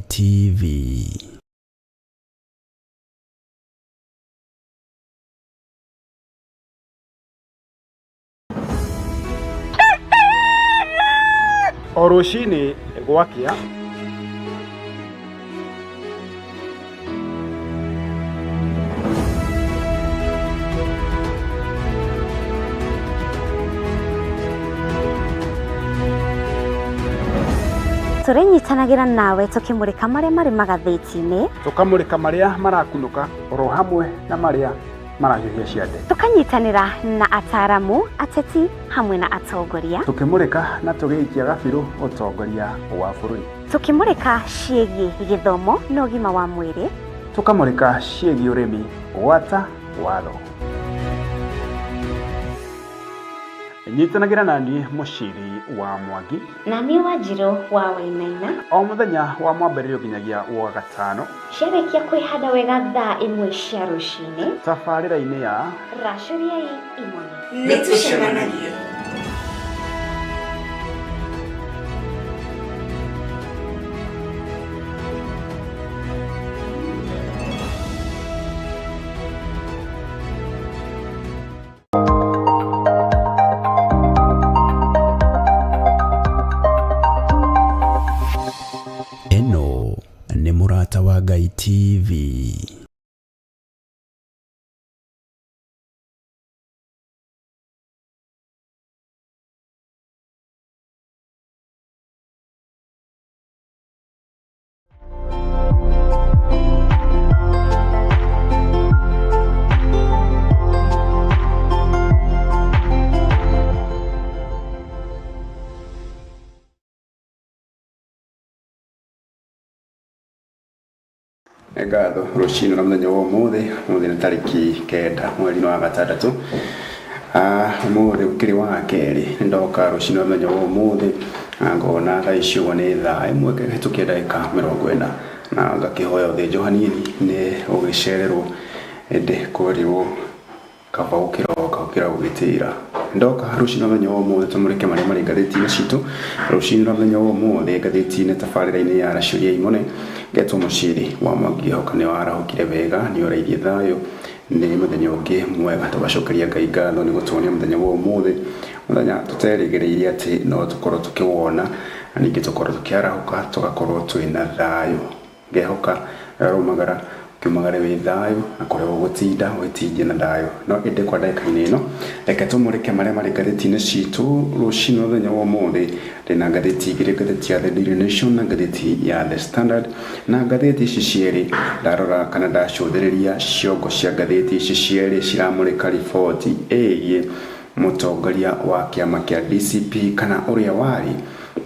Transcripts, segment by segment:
Ngai TV. O rũcinĩ gwakĩa. Tũrĩnyitanagĩra nawe tũkĩmũrĩka marĩa marĩ magathĩti-inĩ. Tũkamũrĩka marĩa marakunũka oro hamwe na marĩa marahiũhia ciande. Tũkanyitanĩra na ataaramu, ateti hamwe na atongoria. Tũkĩmũrĩka na tũgĩikia gabirũ ũtongoria wa bũrũri. Tũkĩmũrĩka ciĩgiĩ gĩthomo na ũgima wa mwĩrĩ. Tũkamũrĩka ciĩgiĩ ũrĩmi gwata watho. Nyitanagĩra na niĩ Mũciri wa Mwangi. Na niĩ Wanjirũ wa Wainaina. O mũthenya wa mwambĩrĩrio nginyagia wa gatano. Ciarĩkia kwĩhanda wega thaa 1 cia rũcinĩ. Tabarĩra-inĩ ya Racũriai Imone. Nĩ tũcemanagie. Ĩno nĩ Mũrata wa Ngai TV. Ngatho rũcinĩ rwa mũthenya wa ũmũthĩ, ũmũthĩ nĩ tarĩki 9 mweri wa gatandatũ. Ũmũthĩ ũkĩrĩ wa kerĩ, nĩ ndoka rũcinĩ rwa mũthenya wa ũmũthĩ na ngona thaa ici ũguo nĩ thaa 1 ĩhĩtũkie ndagĩka 40 na ngakĩhoya ũthĩnjwo hanini nĩ ũgĩcererwo ĩndĩ kwerirwo kaba gũkĩroka gũkĩra gũgĩtĩra. Ndoka rũcinĩ rwa mũthenya wa ũmũthĩ tũmũrĩke marĩa marĩ ngathĩti-inĩ citũ. Rũcinĩ rwa mũthenya wa ũmũthĩ ngathĩti-inĩ tabarĩra-inĩ ya Racũria Imone ngetwo Mũciri wa Mwangi ngehoka nĩ warahũkire wega nĩ ũrairie thayũ nĩ mũthenya ũngĩ mwega tũgacokeria Ngai ngatho nĩ gũtuonia mũthenya wa ũmũthĩ mũthenya tũterĩgĩrĩire atĩ no tũkorwo tũkĩwona na ningĩ tũkorwo tũkĩarahũka tũgakorwo twĩna thayũ. Ngehoka ũraumagara ũkiumagare wĩ thayũ na kũrĩa ũgũtinda ũgĩtindie na thayũ. No ĩndĩ kwa ndagĩka-inĩ ĩno reke tũmũrĩke marĩa marĩ ngathĩti-inĩ citũ rũcinĩ mũthenya wa ũmũthĩ. Ndĩna ngathĩti igĩrĩ, ngathĩti ya The Daily Nation na ngathĩti ya The Standard. Na ngathĩti ici cierĩ ndarora kana ndacũthĩrĩria ciongo cia ngathĩti ici cierĩ ciramũrĩka riboti ĩgiĩ mũtongoria wa kĩama kĩa DCP kana ũrĩa warĩ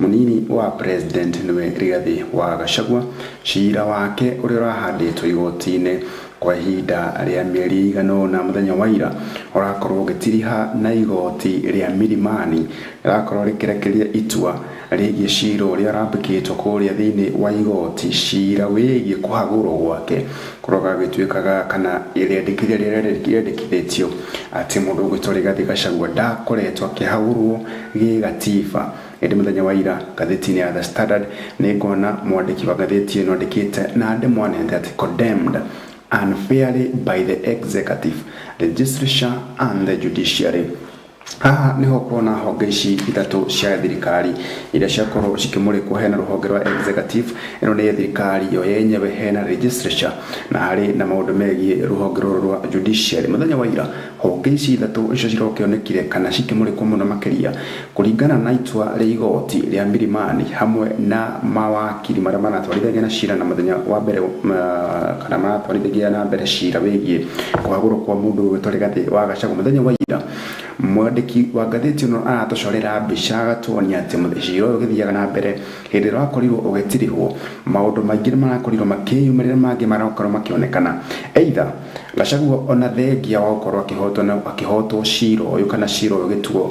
mũnini wa president nĩwe Rigathĩ wa Gachagua. Cira wake ũrĩa ũrahandĩtwo igoti-inĩ kwa ihinda rĩa mĩeri ĩigana ũna mũthenya wa ira ũrakorwo ũgĩtiriha na igoti rĩa Milimani rĩrakorwo rĩkĩrekereria itua rĩgiĩ cira ũrĩa ũrambĩkĩtwo kũrĩa thĩinĩ wa igoti, cira wĩgiĩ kũhagũrwo gwake kũrĩa gagĩtuĩkaga kana rĩendekithia rĩrĩa rĩendekithĩtio atĩ mũndũ ũgwĩtwo Rigathĩ Gachagua ndakoretwo akĩhagũrwo gĩgatiba. Ĩndĩ mũthenya wa ira ngathĩti-inĩ ya The Standard nĩ nguona mwandĩki wa ngathĩti ĩno andĩkĩte na ndemwa nene atĩ condemned unfairly by the executive, legislature and the judiciary. Haha niho kuona honge ici ithatũ cia thirikari iria ciakorwo cikĩmũrĩkwo. Hena rũhonge rwa executive, ĩno nĩ thirikari yo yenyewe, hena legislature na harĩ na maũndũ megiĩ rũhonge rũrũ rwa judiciary. Mũthenya wa ira honge ici ithatũ icio cirokĩonekire kana cikĩmũrĩkwo mũno makĩria kũringana na itua rĩa igoti rĩa Milimani hamwe na mawakiri marĩa maratwarithagia na cira na mũthenya wa mbere kana maratwarithagia na mbere cira wĩgiĩ kũhagũrwo kwa mũndũ ũgwĩtwo Rigathĩ wa Gachagua. Mũthenya wa ira mwandĩki wa ngathĩti ĩno aratũcorera mbica agatuonia atĩ cira ũyũ ũgĩthiaga na mbere hĩndĩ ĩrĩa wakorirwo ũgĩtirihwo maũndũ maingĩ nĩ marakorirwo makĩyumĩrĩra mangĩ marakorwo makĩonekana either Gachagua ona thengia wa gũkorwo akĩhotwo na akĩhotwo cira ũyũ kana cira ũyũ ũgĩtuo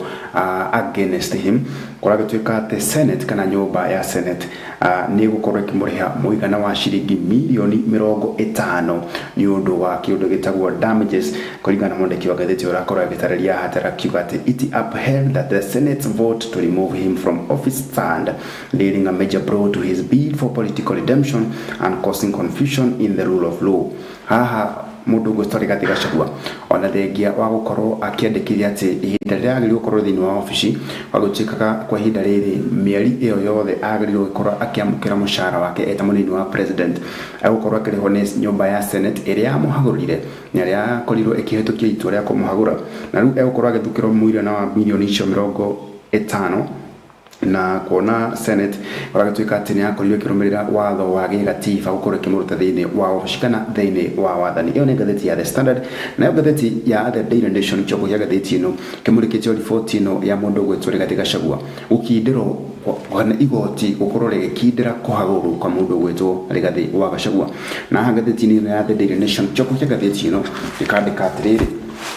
against him, kũragĩtuĩka atĩ Senate kana nyũmba ya Senate nĩ ĩgũkorwo ĩkĩmũrĩha mũigana wa ciringi mirioni 50 nĩ ũndũ wa kĩũndũ gĩtagwo damages, kũringana na mwandĩki wa ngathĩti ũrakorwo agĩtarĩria haha akiuga atĩ it upheld that the Senate's vote to remove him from office stand, dealing a major blow to his bid for political redemption and causing confusion in the rule of law. Haha mũndũ ũgwĩtwo Rigathĩ Gachagua ona thengia wa gũkorwo akĩandĩkithia atĩ ihinda rĩrĩa agĩrĩirwo gũkorwo thĩinĩ wa obici wagũtuĩkaga kwa ihinda rĩrĩ mĩeri ĩyo yothe agĩrĩirwo gũkorwo akĩamũkĩra mũcara wake eta mũnini wa president, agũkorwo akĩrĩhwo nĩ nyũmba ya Senate ĩrĩa yamũhagũrire na ĩrĩa yakorirwo ĩkĩhĩtũkia itua rĩa kũmũhagũra, na rĩu egũkorwo agĩthukĩrwo mũigana wa mirioni icio 50, na kuona Senate ũragĩtuĩka atĩ nĩ yakorirwo ĩkĩrũmĩrĩra watho wa gĩgatiba gũkorwo ĩkĩmũruta thĩinĩ wa obici kana thĩinĩ wa wathani. Ĩyo nĩ ngathĩti ya The Standard. Nayo ngathĩti ya The Daily Nation, kĩongo kĩa ngathĩti ĩno kĩmũrĩkĩtio riboti ĩno ya mũndũ ũgwĩtwo Rigathĩ Gachagua gũkindĩrwo kana igoti gũkorwo rĩgĩkindĩra kũhagũrwo kwa mũndũ ũgwĩtwo Rigathĩ wa Gachagua. Na haha ngathĩti-inĩ ĩno ya The Daily Nation, kĩongo kĩa ngathĩti ĩno gĩkandĩka atĩrĩrĩ,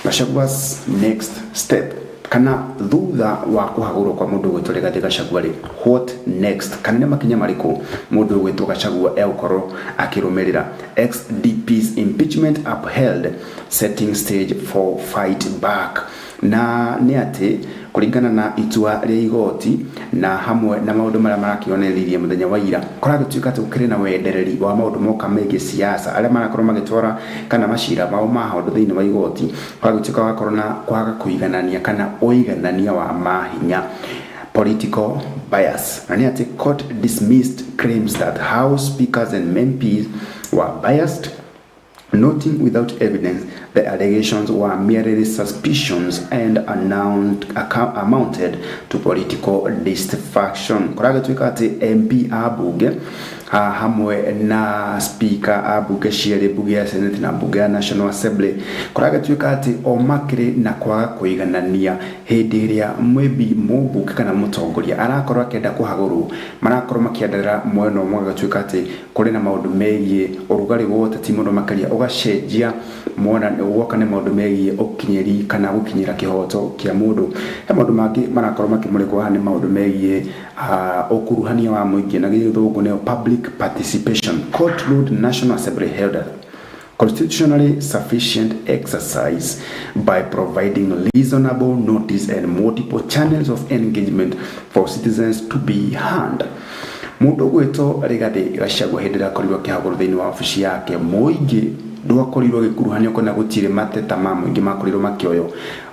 "Gachagua's next step", kana thutha wa kũhagũrwo kwa mũndũ ũgwĩtwo Rigathĩ Gachagua rĩ, what next, kana nĩ makinya marĩkũ mũndũ ũgwĩtwo Gachagua egũkorwo akĩrũmĩrĩra? "Ex-DP's impeachment upheld, setting stage for fight back." Na nĩ atĩ kũringana na itua rĩa igoti na hamwe na maũndũ marĩa marakĩonereirie mũthenya wa ira, kũragĩtuĩka atĩ gũkĩrĩ na wendereri wa maũndũ moka megiĩ siasa arĩa marakorwo magĩtwara kana macira mao ma hondo thĩinĩ wa igoti, kũragĩtuĩka gwakorwo na kwaga kũiganania kana ũiganania wa mahinya, political bias. Na nĩ atĩ court dismissed claims that House speakers and MPs were biased, noting without evidence the allegations were merely suspicions and amounted to political distraction. Kũragĩtuĩka atĩ MP a bunge hamwe na speaker a bunge cierĩ, bunge ya Senate na bunge ya National Assembly, kũragĩtuĩka atĩ o makĩrĩ na kwaga kũiganania hĩndĩ ĩrĩa maybe mũmbunge kana mũtongoria arakorwo akĩenda kũhagũrwo, marakorwo makĩenderera mwena ũmwe, gũgatuĩka atĩ kũrĩ na maũndũ megiĩ ũrugarĩ wa ũteti mũno makĩria ũgacenjia mwona guoka nĩ maũndũ megiĩ ũkinyĩri kana gũkinyĩra kĩhoto kĩa mũndũ. He maũndũ mangĩ marakorwo makĩmũrĩkwo haha, nĩ maũndũ megiĩ ũkuruhania wa mũingĩ, na gĩthũngũ nĩyo public participation. Court ruled National Assembly held a constitutionally sufficient exercise by providing reasonable notice and multiple channels of engagement for citizens to be heard. Mũndũ ũgwĩtwo Rigathĩ Gachagua hĩndĩ ĩrĩa akorirwo akĩhagũrwo thĩinĩ wa obici yake, mũingĩ ndwakorirwo ũgĩkuruhanio kana gũtirĩ mateta ma mũingĩ makorirwo makĩoywo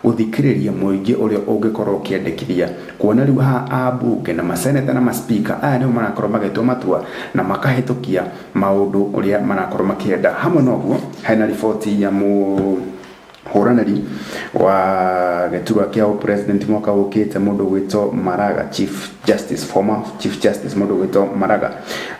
gũthikĩrĩria mũingĩ ũrĩa ũngĩkorwo ũkĩendekithia, kuona rĩu haha ambunge na maseneta na maspika aya nĩo marakorwo magĩtua matua na makahĩtũkia maũndũ ũrĩa marakorwo makĩenda. Hamwe na ũguo, hena riboti ya mũ hũranĩri wa gĩturwa kĩa president mwaka ũkĩte, mũndũ ũgwĩtwo Maraga, chief justice, former chief justice, mũndũ ũgwĩtwo Maraga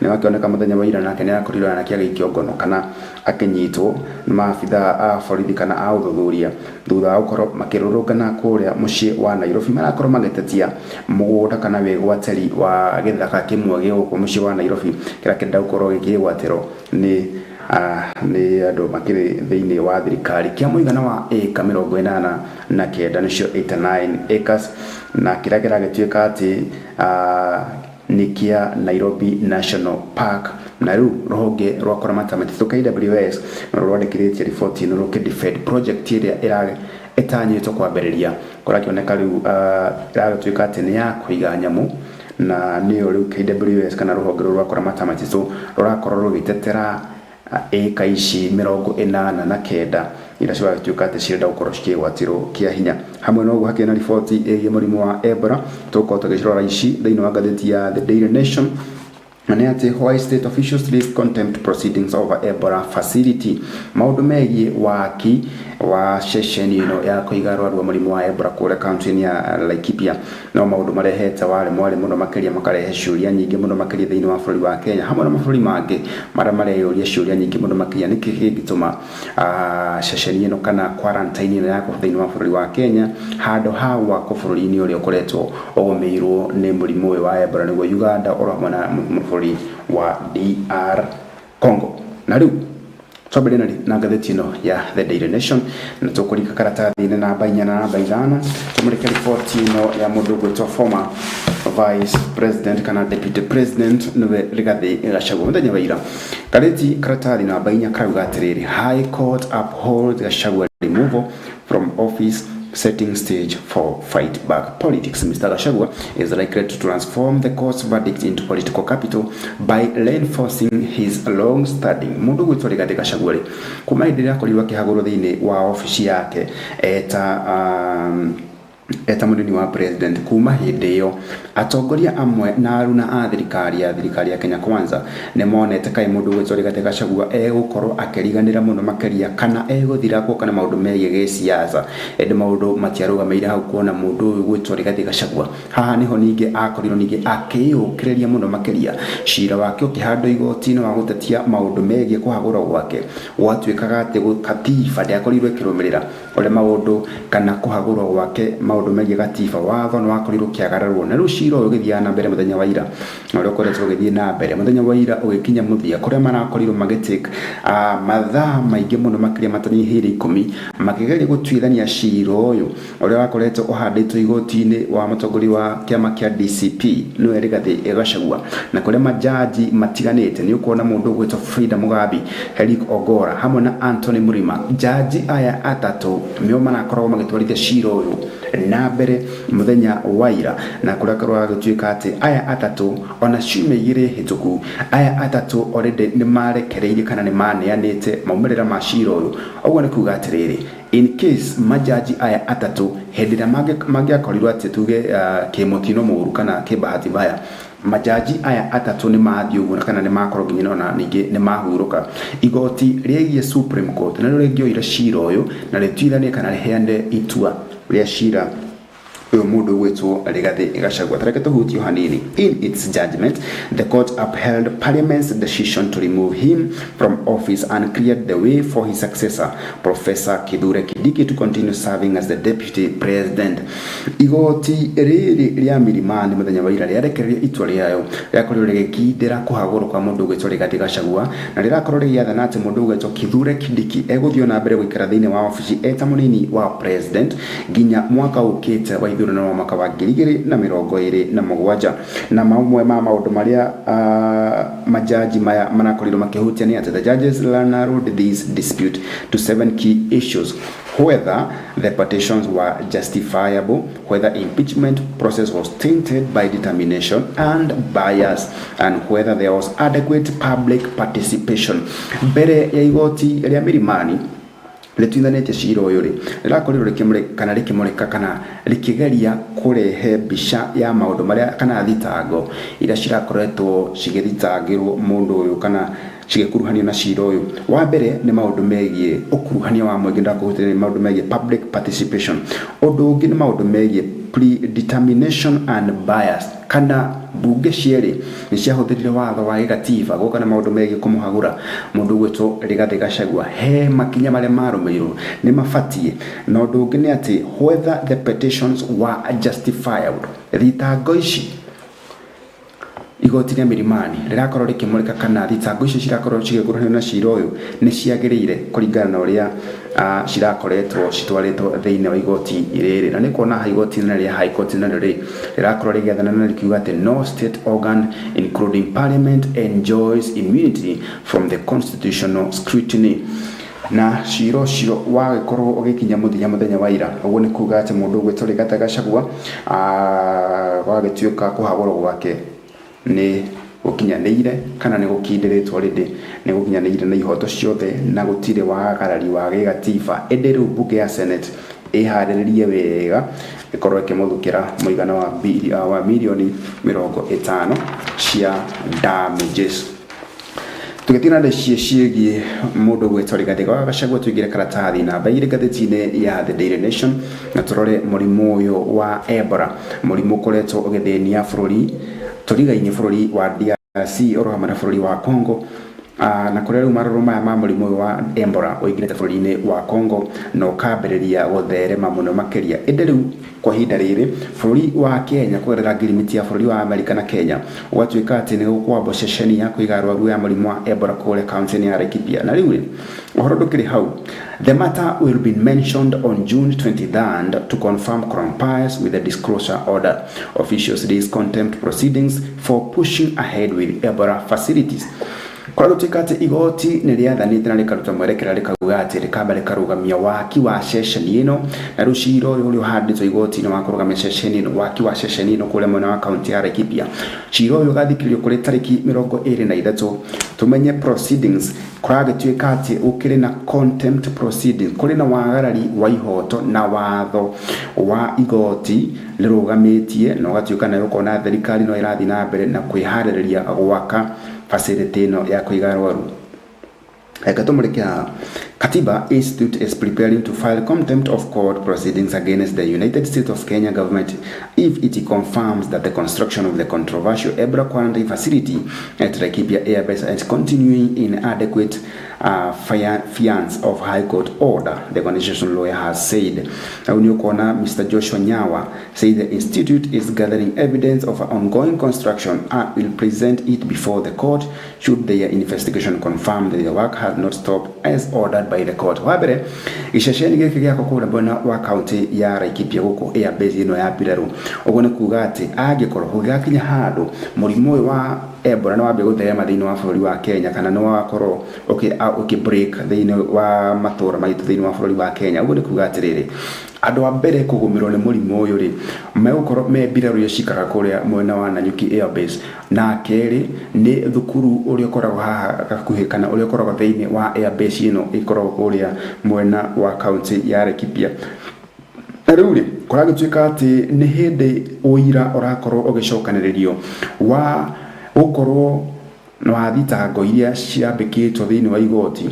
nĩ wakĩoneka mũthenya wa ira nake nĩ akorirwo anake agĩikio ngono kana akĩnyitwo nĩ maabitha a borithi kana a ũthuthuria thutha wa gũkorwo makĩrũrũngana kũrĩa mũciĩ wa Nairobi, marakorwo magĩtetia mũgũnda kana wĩgwatĩri wa gĩthaka kĩmwe gĩ gũkũ mũciĩ wa Nairobi kĩrĩa kĩrenda gũkorwo gĩkĩgwatĩrwo nĩ andũ makĩrĩ thĩinĩ wa thirikari, kĩa mũigana wa ĩka 89, nĩcio 89 acres, na kĩrĩa kĩragĩtuĩka atĩ nĩ kĩa Nairobi National Park. Na rĩu rũhonge rwa kũramata mĩtitũ KWS no rwandĩkithĩtie riboti ĩno rũkĩ project ĩrĩa ĩtanyĩtwo kwambĩrĩria, kũrakĩoneka rĩu ĩragĩtuĩka atĩ nĩ ya kũiga nyamũ, na nĩyo rĩu KWS kana rũhonge rũrũ rwa kũramata mĩtitũ rũrakorwo rũgĩtetera ĩka ici 89 iria ciragĩtuĩka atĩ cirenda gũkorwo cikĩgwatĩrwo kĩa hinya. Hamwe na ũguo, hakĩrĩ na riboti ĩgiĩ mũrimũ wa Ebola, tũgũkorwo tũgĩcirora ici thĩinĩ wa ngathĩti ya The Daily Nation, na nĩ atĩ why state officials risk contempt proceedings over Ebola facility. Maũndũ megiĩ waki wa ceceni ĩno ya kũiga arwaru a mũrimũ wa Ebola kũrĩa kaunti-inĩ ya Laikipia no maũndũ marehete warĩ mwarĩ mũno makĩria, makarehe ciũria nyingĩ mũno makĩria thĩinĩ wa bũrũri wa Kenya hamwe na mabũrũri mangĩ marĩa mareyũria ciũria nyingĩ mũno makĩria, nĩkĩ kĩngĩtũma ceceni ĩno kana quarantine ĩno yakwo thĩinĩ wa bũrũri wa Kenya handũ ha gwakwo bũrũri-inĩ ũrĩa ũkoretwo ũgũmĩirwo nĩ mũrimũ ũyũ wa Ebola, nĩguo Uganda, oro hamwe na bũrũri wa DR Congo. Na rĩu Twambĩrĩrie na ngathĩti ĩno ya The Daily Nation, na tũkũringa karatathi-inĩ namba 4 na namba 5, tũmũrĩke riboti ĩno ya mũndũ ũgwĩtwo former vice president kana deputy president, nĩwe Rigathi Gachagua. Mũthenya wa ira, ngathĩti karatathi namba 4 karauga atĩrĩrĩ, "High Court upholds Gachagua removal from office, setting stage for fight back politics. Mr. Gachagua is likely to transform the court's verdict into political capital by reinforcing his long-standing." Mundu gwitwo Rigathi Gachagua rĩ, kuma hĩndĩ ĩrĩa akorirwo akĩhagũrwo thĩinĩ wa obici yake eta mũnini wa president, kuma hĩndĩ ĩyo atongoria amwe na aruna a thirikari ya Kenya Kwanza nĩ monete kaĩ mũndũ ũgwĩtwo Rigathi Gachagua egũkorwo akĩriganĩra mũno makĩria kana egũthira guoka na maũndũ megiĩ gĩsiasa. Ĩndĩ maũndũ matiarũgamĩire hau, kuona mũndũ ũyũ gwĩtwo Rigathi Gachagua haha nĩho ningĩ akorirwo ningĩ akĩyũkĩrĩria mũno makĩria. Cira wake ũkĩhandwo igoti-inĩ wa gũtetia maũndũ megiĩ kũhagũrwo gwake, gwatuĩkaga atĩ katiba ndĩakorirwo ĩkĩrũmĩrĩra ũrĩa maũndũ kana kũhagũrwo gwake, maũndũ megiĩ gatiba, watho nĩ wakorirwo ũkĩagararwo. Na rĩu cira ũyũ ũgĩthiaga na mbere mũthenya wa ira, na ũrĩa ũkoretwo ũgĩthiĩ na mbere mũthenya wa ira ũgĩkinya mũthia, kũrĩa marakorirwo magĩtake mathaa maingĩ mũno makĩria matanyihĩire 10 makĩgeria gũtuithania cira ũyũ ũrĩa wakoretwo ũhandĩtwo igoti-inĩ wa mũtongoria wa kĩama kĩa DCP, nĩwe Rigathi Gachagua, na kũrĩa majaji matiganĩte, nĩ ũkuona mũndũ ũgwĩtwo Frida Mugambi, Eric Ogora hamwe na Anthony Murima. Jaji aya atatũ nĩo marakoragwo magĩtwarithia cira ũyũ na mbere mũthenya wa ira, na kũrĩa kũragĩtuĩka atĩ aya atatũ ona ciumia 2 hĩtũku, aya atatũ already nĩ marekereirie kana nĩ maneanĩte maumĩrĩra ma cira ũyũ. Ũguo nĩ kuga atĩrĩrĩ, in case majaji aya atatũ hĩndĩ ĩrĩa mangĩakorirwo atĩ tuge kĩmũtino mũru kana kĩbahati mbaya majaji aya atatũ nĩ mathiĩ ũguo kana nĩ makorwo nginya ona ningĩ nĩ mahurũka, igoti rĩgiĩ Supreme Court narĩo rĩngĩoire cira ũyũ na rĩtuithanie kana rĩheane itua rĩa cira ũyũ mũndũ ũgwĩtwo Rigathi Gachagua. Tareke tũhutio hanini. "In its judgment, the court upheld parliament's decision to remove him from office and cleared the way for his successor, Professor Kithure Kindiki, to continue serving as the deputy president." Igoti rĩrĩ rĩa Milimani mũthenya wa ira rĩarekereria itua rĩayo, rĩakorirwo rĩgĩkindĩra kũhagũrwo kwa mũndũ ũgwĩtwo Rigathi Gachagua, na rĩrakorwo rĩgĩathana atĩ mũndũ ũgwĩtwo Kithure Kindiki egũthiĩ na mbere gũikara thĩinĩ wa obici eta mũnini wa president nginya mwaka ũkĩte wa ithurano wa mwaka wa 2027. Na mamwe ma maũndũ marĩa majaji maya marakorirwo makĩhutia nĩ atĩ the judges narrowed this dispute to seven key issues: whether the petitions were justifiable, whether impeachment process was tainted by determination and bias, and whether there was adequate public participation. Mbere ya igoti rĩa Milimani rĩtuithanĩtie cira ũyũ rĩ, rĩrakorirwo rĩkĩmũrĩka kana rĩkĩmũrĩka kana rĩkĩgeria kũrehe mbica ya maũndũ marĩa kana thitango iria cirakoretwo cigĩthitangĩrwo mũndũ ũyũ kana cigĩkuruhanio na cira ũyũ. Wa mbere nĩ maũndũ megiĩ ũkuruhania wa mũingĩ, ndakũhutĩria nĩ maũndũ megiĩ public participation. Ũndũ ũngĩ nĩ maũndũ megiĩ predetermination and bias, kana mbunge cierĩ nĩ ciahũthĩrire watho wa gĩgatiba gũka na maũndũ megiĩ kũmũhagũra mũndũ ũgwĩtwo Rigathi Gachagua, he makinya marĩa marũmĩrĩirwo nĩ mabatiĩ. Na ũndũ ũngĩ nĩ atĩ whether the petitions were justified. Thitango ici, igoti rĩa Milimani rĩrakorwo rĩkĩmũrĩka kana thitango icio cirakorwo cigĩkuruhanio na cira ũyũ nĩ ciagĩrĩire kũringana na ũrĩa cirakoretwo citwarĩtwo thĩinĩ wa igoti rĩrĩ. Na nĩ kuona haha igoti inene rĩa High Court narĩo rĩ rĩrakorwo rĩgĩathana na rĩkiuga atĩ no state organ, including parliament, enjoys immunity from the constitutional scrutiny. Na cira ũcio wagĩkorwo ũgĩkinya mũthia mũthenya wa ira. Ũguo nĩ kuga atĩ mũndũ ũgwĩtwo Rigathi Gachagua gwagĩtuĩka kũhagũrwo gwake nĩ gũkinyanĩire kana nĩ gũkindĩrĩtwo already, nĩ gũkinyanĩire na ihoto ciothe na gũtirĩ wagarari wa gĩgatiba. Ĩndĩ rĩu mbunge ya Senate ĩharĩrĩrie wega ĩkorwo ĩkĩmũthukĩra mũigana wa mirioni 50 cia damages. Tũgĩthiĩ na ndeci ciĩgiĩ mũndũ gwĩtwo Rigathi Gachagua, tũingĩre karatathi namba 2 ngathĩti-inĩ ya The Daily Nation na tũrore mũrimũ ũyũ wa Ebola, mũrimũ ũkoretwo ũgĩthĩnia bũrũri tũrigainie, bũrũri wa DRC oro hamwe na bũrũri wa Congo. Na kũrĩa rĩu marũrũ maya ma mũrimũ ũyũ wa Ebola ũingĩrĩte bũrũri-inĩ wa Congo na ũkambĩrĩria gũtherema mũno makĩria. Ĩndĩ rĩu kwa ihinda rĩrĩ bũrũri wa Kenya kũgerera ngirimiti ya bũrũri wa Amerika na Kenya ũgatuĩka atĩ nĩ gũkwambwo ceceni ya kũiga arwaru ya mũrimũ wa Ebola kũrĩa kaunti-inĩ ya Laikipia. Na rĩu rĩ, ũhoro ndũkĩrĩ hau. The matter will be mentioned on June 23rd to confirm compliance with the disclosure order. Officials raise contempt proceedings for pushing ahead with Ebola facilities. Kũrĩa gũtuĩka atĩ igoti nĩ rĩathanĩte na rĩkaruta mwerekera rĩkauga atĩ rĩkamba rĩkarũgamia waki wa ceceni ĩno, na rĩu cira ũyũ ũrĩa ũhandĩtwo igoti-inĩ wa kũrũgamia ceceni ĩno, waki wa ceceni ĩno kũrĩa mwena wa kaunti ya Laikipia, cira ũyũ ũgathikĩrĩrio kũrĩ tarĩki 23 tũmenye proceedings. Kũragĩtuĩka atĩ gũkĩrĩ na contempt proceedings, kũrĩ na wagarari wa ihoto na watho wa igoti rĩrũgamĩtie, na ũgatuĩka nayo ũkona thirikari no ĩrathiĩ na mbere na kwĩharĩrĩria gwaka facility ĩno ya kũiga arwaru. Reke tũmũrĩke haha. Katiba Institute is preparing to file contempt of court proceedings against the United States of Kenya government if it confirms that the construction of the controversial Ebola quarantine facility at Laikipia Air Base is continuing in adequate defiance of High Court order, the constitutional lawyer has said. Now, nĩ ũkuona Mr. Joshua Nyawa say the institute is gathering evidence of ongoing construction and will present it before the court should their investigation confirm that the work has not stopped as ordered by the court. Wa mbere, gĩceceni gĩkĩ gĩakwo kũrĩa mwena wa kaunti ya Laikipia gũkũ air base ĩno ya mbirarũ, ũguo nĩ kuga atĩ angĩkorwo gũgĩgakinya handũ mũrimũ ũyũ wa Ebola nĩ wambia gũtherema thĩinĩ wa bũrũri wa Kenya kana nĩ wakorwo ũkĩ break thĩinĩ wa matũra maitũ thĩinĩ wa bũrũri wa Kenya, ũguo nĩ kuga atĩrĩrĩ, andũ a mbere kũgũmĩrwo nĩ mũrimũ ũyũ rĩ, megũkorwo me mbirarũ iria cikaraga kũrĩa mwena wa Nanyuki Air Base, na kerĩ nĩ thukuru ũrĩa ũkoragwo haha hakuhĩ kana ũrĩa ũkoragwo thĩinĩ wa air base ĩno ĩkoragwo kũrĩa mwena wa kaunti ya Laikipia. Na rĩu rĩ, kũragĩtuĩka atĩ nĩ hĩndĩ ũira ũrakorwo ũgĩcokanĩrĩrio wa gũkorwo wa thitango iria ciambĩkĩtwo thĩinĩ wa igoti,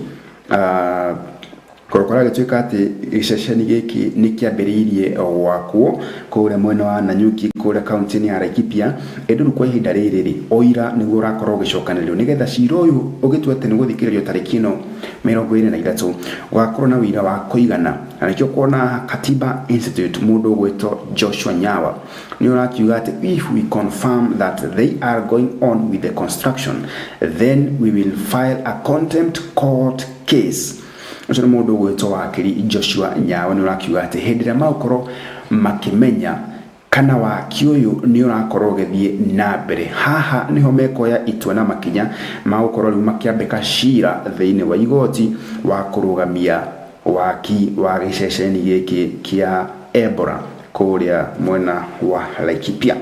kũragĩtuĩka atĩ gĩceceni gĩkĩ nĩ kĩambĩrĩirie gwakwo kũrĩa mwena wa Nanyuki kũrĩa kaunti-inĩ ya Laikipia. Ĩndĩ rĩu kwa ihinda rĩrĩ rĩ, ũira nĩguo ũrakorwo ũgĩcokanĩrĩrio nĩgetha cira ũyũ ũgĩtue atĩ nĩ gũthikĩrĩrio tarĩki ĩno 23, gũgakorwo na ũira wa kũigana. Na nĩkĩo kuona Katiba Institute mũndũ ũgwĩtwo Joshua Nyawa nĩ ũrakiuga atĩ if we confirm that they are going on with the construction, then we will file a contempt court case. Ũcio nĩ mũndũ ũgwĩtwo wakiri Joshua Nyawa nĩ ũrakiuga atĩ hĩndĩ ĩrĩa magũkorwo makĩmenya kana waki ũyũ nĩ ũrakorwo ũgĩthiĩ na mbere, haha nĩho mekoya itua na makinya magũkorwo rĩu makĩambĩka cira thĩinĩ wa igoti wa kũrũgamia waki wa gĩceceni gĩkĩ kĩa Ebola kũrĩa mwena wa Laikipia.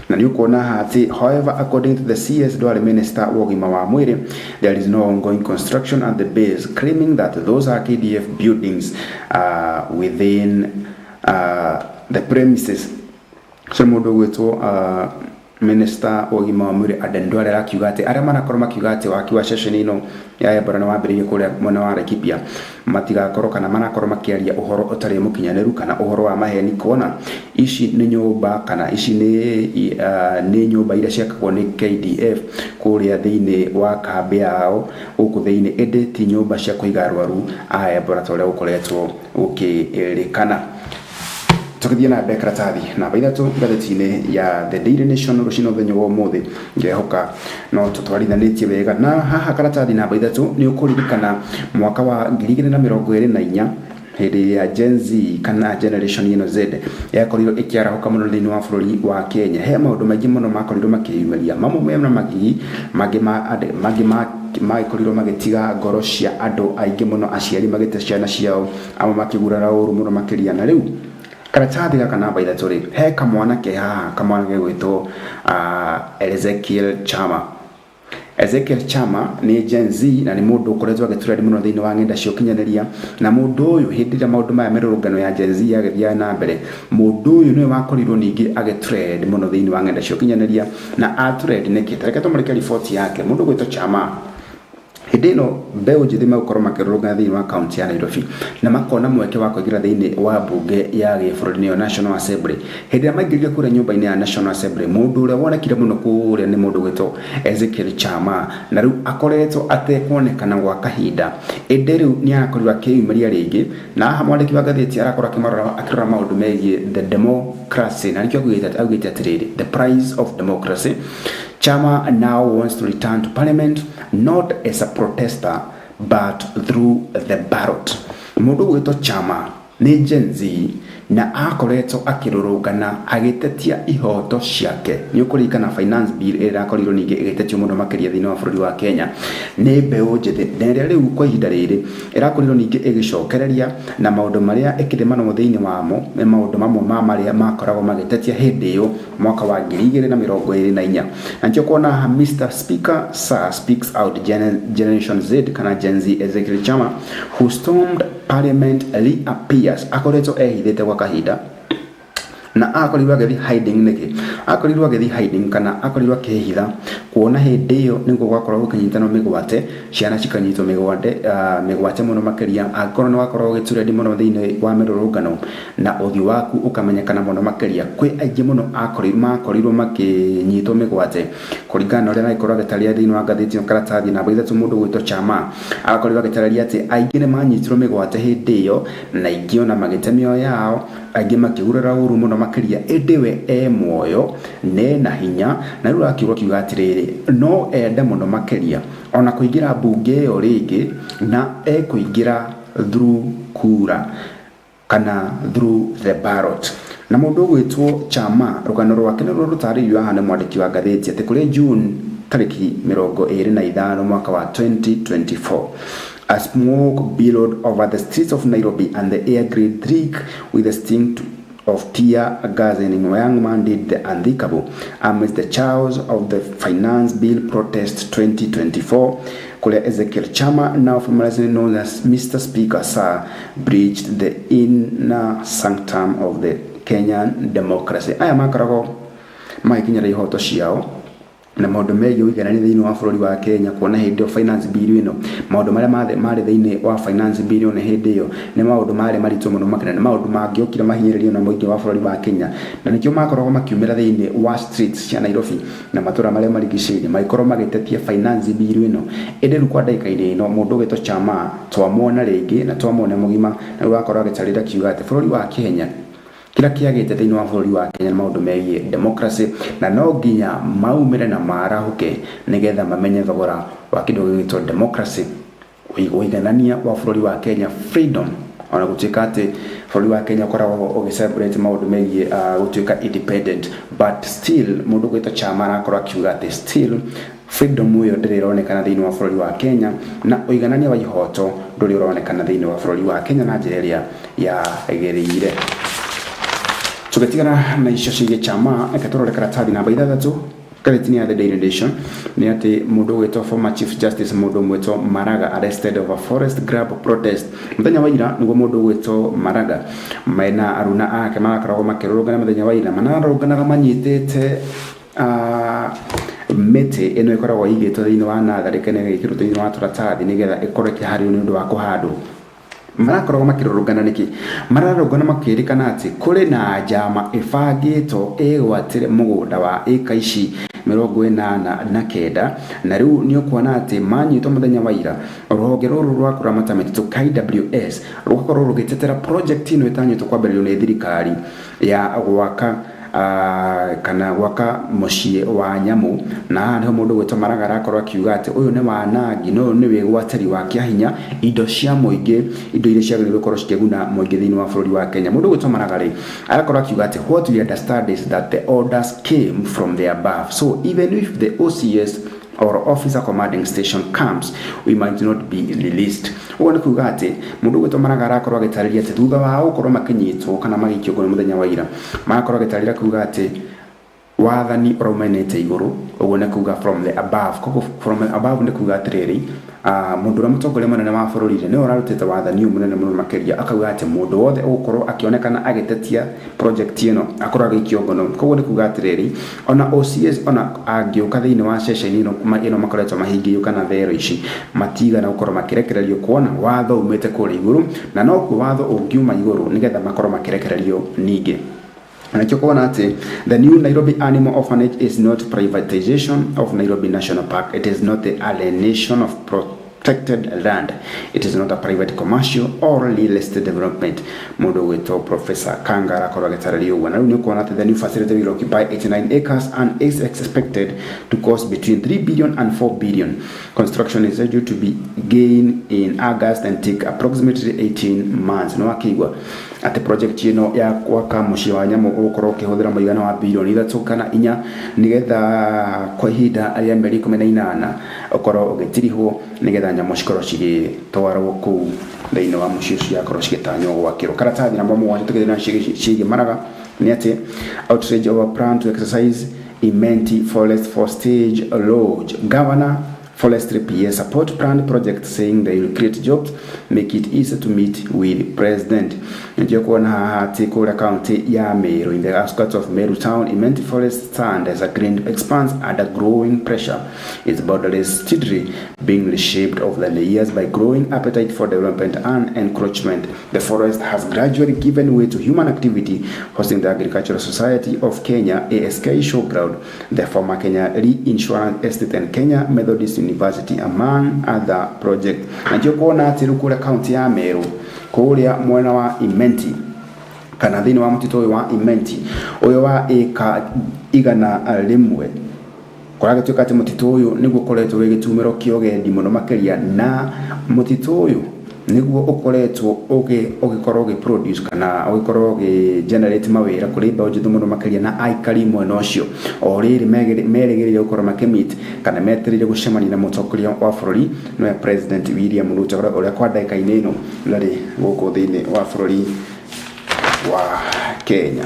Na nĩ ũkuona haha atĩ however, according to the CS Duale, Minister wa ũgima wa mwĩrĩ, there is no ongoing construction at the base, claiming that those are KDF buildings within the premises. So mũndũ ũgwĩtwo minister wa ũgima wa mwĩrĩ Aden Duale arakiuga atĩ arĩa marakorwo makiuga atĩ waki wa ceceni ĩno ya Ebola nĩ wambĩrĩirie kũrĩa mwena wa Laikipia matigakorwo kana marakorwo makĩaria ũhoro ũtarĩ mũkinyanĩru kana ũhoro wa maheni, kuona ici nĩ nyũmba kana ici nĩ nyũmba iria ciakagwo nĩ KDF kũrĩa thĩinĩ wa kambĩ yao gũkũ thĩinĩ, ĩndĩ ti nyũmba cia kũiga arwaru a Ebola ta ũrĩa gũkoretwo gũkĩrĩkana. Tũgĩthiĩ na mbere, karatathi namba 3 ngathĩti-inĩ ya The Daily Nation rũcinĩ mũthenya wa ũmũthĩ, ngehoka no tũtwarithanĩtie wega. Na haha karatathi namba 3 nĩ ũkũririkana mwaka wa 2024, hĩndĩ ya Gen Z kana generation ĩno Z yakorirwo ĩkĩarahũka mũno thĩinĩ wa bũrũri wa Kenya, he maũndũ maingĩ mũno makorirwo makĩyumĩria, mamwe mena magigi, mangĩ ma magĩkorirwo magĩtiga ngoro cia andũ aingĩ mũno, aciari magĩte ciana ciao, amwe makĩgurara ũru mũno makĩria. Na rĩu karatathi gaka namba 3 rĩ, he kamwana ke haha, kamwana gegwĩtwo Ezekiel Chama. Ezekiel Chama nĩ Gen Z na nĩ mũndũ ũkoretwo agĩtrend mũno thĩinĩ wa ng'enda cia ũkinyanĩria. Na mũndũ ũyũ, hĩndĩ ĩrĩa maũndũ maya mĩrũrũngano ya Gen Z yagĩthiaga na mbere, mũndũ ũyũ nĩwe wakorirwo ningĩ agĩtrend mũno thĩinĩ wa ng'enda cia ũkinyanĩria. Na atrend nĩkĩ? Ta reke tũmũrĩke riboti yake. Mũndũ ũgwĩtwo Chama hĩndĩ Hĩndĩ ĩno mbeũ njĩthĩ megũkorwo makĩrũrũngana thĩinĩ wa kaunti ya Nairobi na makona mweke wa kũingĩra thĩinĩ wa mbunge ya gĩbũrũri, nĩyo National Assembly. Hĩndĩ ĩrĩa maingĩrire kũrĩa nyũmba-inĩ ya National Assembly, mũndũ ũrĩa wonekire mũno kũrĩa nĩ mũndũ ũgwĩtwo Ezekiel Chama, na rĩu akoretwo atekuonekana gwa kahinda, ĩndĩ rĩu nĩ arakorirwo akĩyumĩria rĩngĩ. Na haha mwandĩki wa ngathĩti arakorwo akĩmarora, akĩrora maũndũ megiĩ the democracy, na nĩkĩo augĩte atĩrĩrĩ, "The price of democracy." Chama now wants to return to parliament, not as a protester but through the ballot. Mũndũ ũgwĩtwo Chama nĩ Gen Z na akoretwo akĩrũrũngana agĩtetia ihoto ciake. Nĩ ũkũririkana finance bill ĩrĩa ĩrakorirwo ningĩ ĩgĩtetio mũno makĩria thĩinĩ wa bũrũri wa Kenya nĩ mbeũ njĩthĩ, na ĩrĩa rĩu kwa ihinda rĩrĩ ĩrakorirwo ningĩ ĩgĩcokereria na maũndũ marĩa ĩkĩrĩmanwo thĩinĩ wamo nĩ maũndũ mamwe ma marĩa makoragwo magĩtetia hĩndĩ ĩyo mwaka wa 2024. Na nĩkĩo kuona haha, "Mr Speaker Sir speaks out." Generation Z kana Gen Z Ezekiel Chama, who stormed parliament, reappears. Akoretwo ehithĩte gwa kahinda na akorirwo agĩthiĩ hiding. Nĩkĩ akorirwo agĩthiĩ hiding kana akorirwo akĩhitha? Kuona hĩndĩ ĩyo nĩguo gwakorwo gũkĩnyitanwo mĩgwate, ciana cikanyitwo mĩgwate mũno makĩria. Angĩkorwo nĩ wakorwo ũgĩtrendi mũno thĩinĩ wa mĩrũrũngano na ũthiũ waku ũkamenyekana mũno makĩria, kwĩ aingĩ mũno makorirwo makĩnyitwo mĩgwate, kũringana na ũrĩa aragĩkorwo agĩtarĩria thĩinĩ wa ngathĩti ĩno karatathi namba 3. Mũndũ ũgwĩtwo Chama agakorirwo agĩtarĩria atĩ aingĩ nĩ manyitirwo mĩgwate hĩndĩ ĩyo, na aingĩ ona magĩte mĩoyo yao, aingĩ makĩgurara ũru mũno makĩria, ĩndĩ we e muoyo nena hinya. Na rĩu arakiuga akiuga atĩrĩrĩ, no ende mũno makĩria ona kũingĩra mbunge ĩyo rĩngĩ, na ekũingĩra through kura kana through the ballot. Na mũndũ ũgwĩtwo Chama, rũgano rwake nĩruo rũtarĩirio haha nĩ mwandĩki wa ngathĩti atĩ kũrĩ June tarĩki 25 mwaka wa 2024, a smoke billowed over the streets of Nairobi and the air grew thick with the stink of tear gas, and a young man did the unthinkable amidst the chaos of the finance bill protest 2024, kũrĩa Ezekiel Chama, now familiarly known as Mr. Speaker Sir, breached the inner sanctum of the Kenyan democracy. Aya makoragwo magĩkinyĩra ihoto ciao na maũndũ megiĩ ũiganania thĩinĩ wa bũrũri wa Kenya, kuona hĩndĩ ĩyo finance bill ĩno, maũndũ marĩa marĩ thĩinĩ wa finance bill ĩno hĩndĩ ĩyo nĩ maũndũ marĩ maritũ mũno makĩria, nĩ maũndũ mangĩokire mahinyĩrĩrio na mũingĩ wa bũrũri wa Kenya. Na nĩkĩo makoragwo makiumĩra thĩinĩ wa streets cia Nairobi na matũra marĩa marigicĩirie magĩkorwo magĩtetia finance bill ĩno. Ĩndĩ rĩu kwa ndagĩka-inĩ ĩno, mũndũ ũgwĩtwo Chama twamwona rĩngĩ na twamwona mũgima, na rĩu akorwo agĩtarĩria akiuga atĩ bũrũri wa Kenya, kĩrĩa kĩagĩte thĩinĩ wa bũrũri wa Kenya nĩ maũndũ megiĩ democracy, na no nginya maumĩre na marahũke nĩgetha mamenye thogora wa kĩndũ gĩgwĩtwo democracy, ũiganania wa bũrũri wa Kenya, freedom. Ona gũtuĩka atĩ bũrũri wa Kenya ũkoragwo ũgĩ celebrate maũndũ megiĩ gũtuĩka independent, but still mũndũ ũgwĩtwo Chama arakorwo akiuga atĩ still freedom ĩyo ndĩrĩ ĩronekana thĩinĩ wa bũrũri wa Kenya, na ũiganania wa ihoto ndũrĩ ũronekana thĩinĩ wa bũrũri wa Kenya na njĩra ĩrĩa yagĩrĩire. Tũgĩtigana na icio ciĩgiĩ Chama, reke tũrore karatathi namba 6 ngathĩti-inĩ ya The Daily Nation. Nĩ atĩ mũndũ ũgwĩtwo former Chief Justice, mũndũ ũgwĩtwo Maraga, arrested over forest grab protest. Mũthenya wa ira nĩguo mũndũ ũgwĩtwo Maraga mena aruna ake marakoragwo makĩrũrũngana. Mũthenya wa ira manarũrũnganaga manyitĩte mĩtĩ ĩno ĩkoragwo ĩigĩtwo thĩinĩ wa natharĩ kana ĩgĩkĩrwo thĩinĩ wa tũratathi nĩgetha ĩkorwo ĩkĩharĩrio nĩ ũndũ wa kũhandwo. Marakoragwo makĩrũrũngana nĩkĩ? Mararũrũngana makĩrĩkana atĩ kũrĩ na njama ĩbangĩtwo ĩgwatĩre mũgũnda wa ĩka ici 89. Na rĩu nĩ ũkuona atĩ manyitwo mũthenya wa ira, rũhonge rũrũ rwa kũramata mĩtitũ KWS rũgakorwo rũgĩtetera project ĩno ĩtanyĩtwo kwambĩrĩrio nĩ thirikari ya gwaka kana gwaka mũciĩ wa nyamũ. Na haha nĩho mũndũ ũgwĩtwo Maraga arakorwo akiuga atĩ ũyũ nĩ wanangi na ũyũ nĩ wĩgwatĩri wa kĩahinya indo cia mũingĩ, indo iria ciagĩrĩirwo gũkorwo cikĩguna mũingĩ thĩinĩ wa bũrũri wa Kenya. Mũndũ ũgwĩtwo Maraga rĩ arakorwo akiuga atĩ what we understand is that the orders came from the above, so even if the OCS or officer commanding station comes, we might not be released. Ũguo nĩ kuga atĩ mũndũ ũgwĩtwo Maraga arakorwo agĩtarĩria atĩ thutha wao gũkorwo makĩnyitwo kana magĩikio ngono mũthenya wa ira, marakorwo agĩtarĩria kuga atĩ Wathani ũraumanĩte igũrũ, ũguo nĩ kuga from the above. Koguo from the above nĩ kuga atĩrĩrĩ, mũndũ ũrĩa mũtongoria mũnene wa bũrũri rĩ, nĩwe ũrarutĩte wathani ũyũ mũnene mũno makĩria, akauga atĩ mũndũ wothe ũgũkorwo akĩonekana agĩtetia project ĩno akorwo agĩikio ngono. Koguo nĩ kuga atĩrĩrĩ, ona OCS ona angĩũka thĩinĩ wa ceceni ĩno makoretwo mahingĩirio kana thero ici, matigana gũkorwo makĩrekererio, kuona watho umĩte kũrĩa igũrũ, na nokuo watho ũngiuma igũrũ nĩgetha makorwo makĩrekererio ningĩ. Nakĩo kuona atĩ the new Nairobi Animal Orphanage is not privatization of Nairobi National Park. It is not the alienation of protected land. It is not a private commercial or real estate development. Mũndũ ũgwĩtwo Professor Kangara akorwo agĩtarĩria ũguo. Na rĩu nĩ ũkuona atĩ the new facility will occupy 89 acres and is expected to cost between 3 billion and 4 billion. Construction is scheduled to begin in August and take approximately 18 months. Nĩ wakĩigua atĩ project ĩno ya gwaka mũciĩ wa nyamũ ũgũkorwo ũkĩhũthĩra mũigana wa bilioni 3 kana 4, nĩgetha kwa ihinda rĩa mĩeri 18 ũkorwo ũgĩtirihwo, nĩgetha nyamũ cikorwo cigĩtwarwo kũu thĩinĩ wa mũciĩ ũcio ciakorwo cigĩtanywo gwakĩrwo. Karatathi namba 7 tũgĩthiĩ na ciĩgiĩ maraga nĩ atĩ outrage over plan to exercise Imenti Forest for stage lodge. Governor, Forestry PS support planned project, saying they will create jobs, make it easy to meet with president. Ndio kuona haha atĩ kũrĩa county ya Meru, in the outskirts of Meru town, Imenti Forest stand as a green expanse under growing pressure. Its borderless steadily being reshaped over the years by growing appetite for development and encroachment. The forest has gradually given way to human activity, hosting the Agricultural Society of Kenya ASK showground, the former Kenya Reinsurance Estate and Kenya Methodist University, among other projects. Na ndio kuona atĩ rĩu kũrĩa county ya Meru, kũrĩa mwena wa Imenti kana thĩinĩ wa mũtitũ ũyũ wa Imenti ũyũ wa ĩka 100, kũragĩtuĩka atĩ mũtitũ ũyũ nĩguo ũkoretwo wĩ gĩtumĩro kĩa ũgendi mũno makĩria, na mũtitũ ũyũ nĩguo ũkoretwo ũgĩkorwo ũgĩ produce kana ũgĩkorwo ũgĩ generate mawĩra kũrĩ mbeũ njĩthĩ mũno makĩria na aikari mwena ũcio. O rĩrĩ merĩgĩrĩire gũkorwo makĩmeet kana metereire gũcemania na mũtongoria wa bũrũri, nĩwe President William Ruto, ũrĩa kwa ndagĩka-inĩ ĩno ndarĩ gũkũ thĩinĩ wa bũrũri wa Kenya.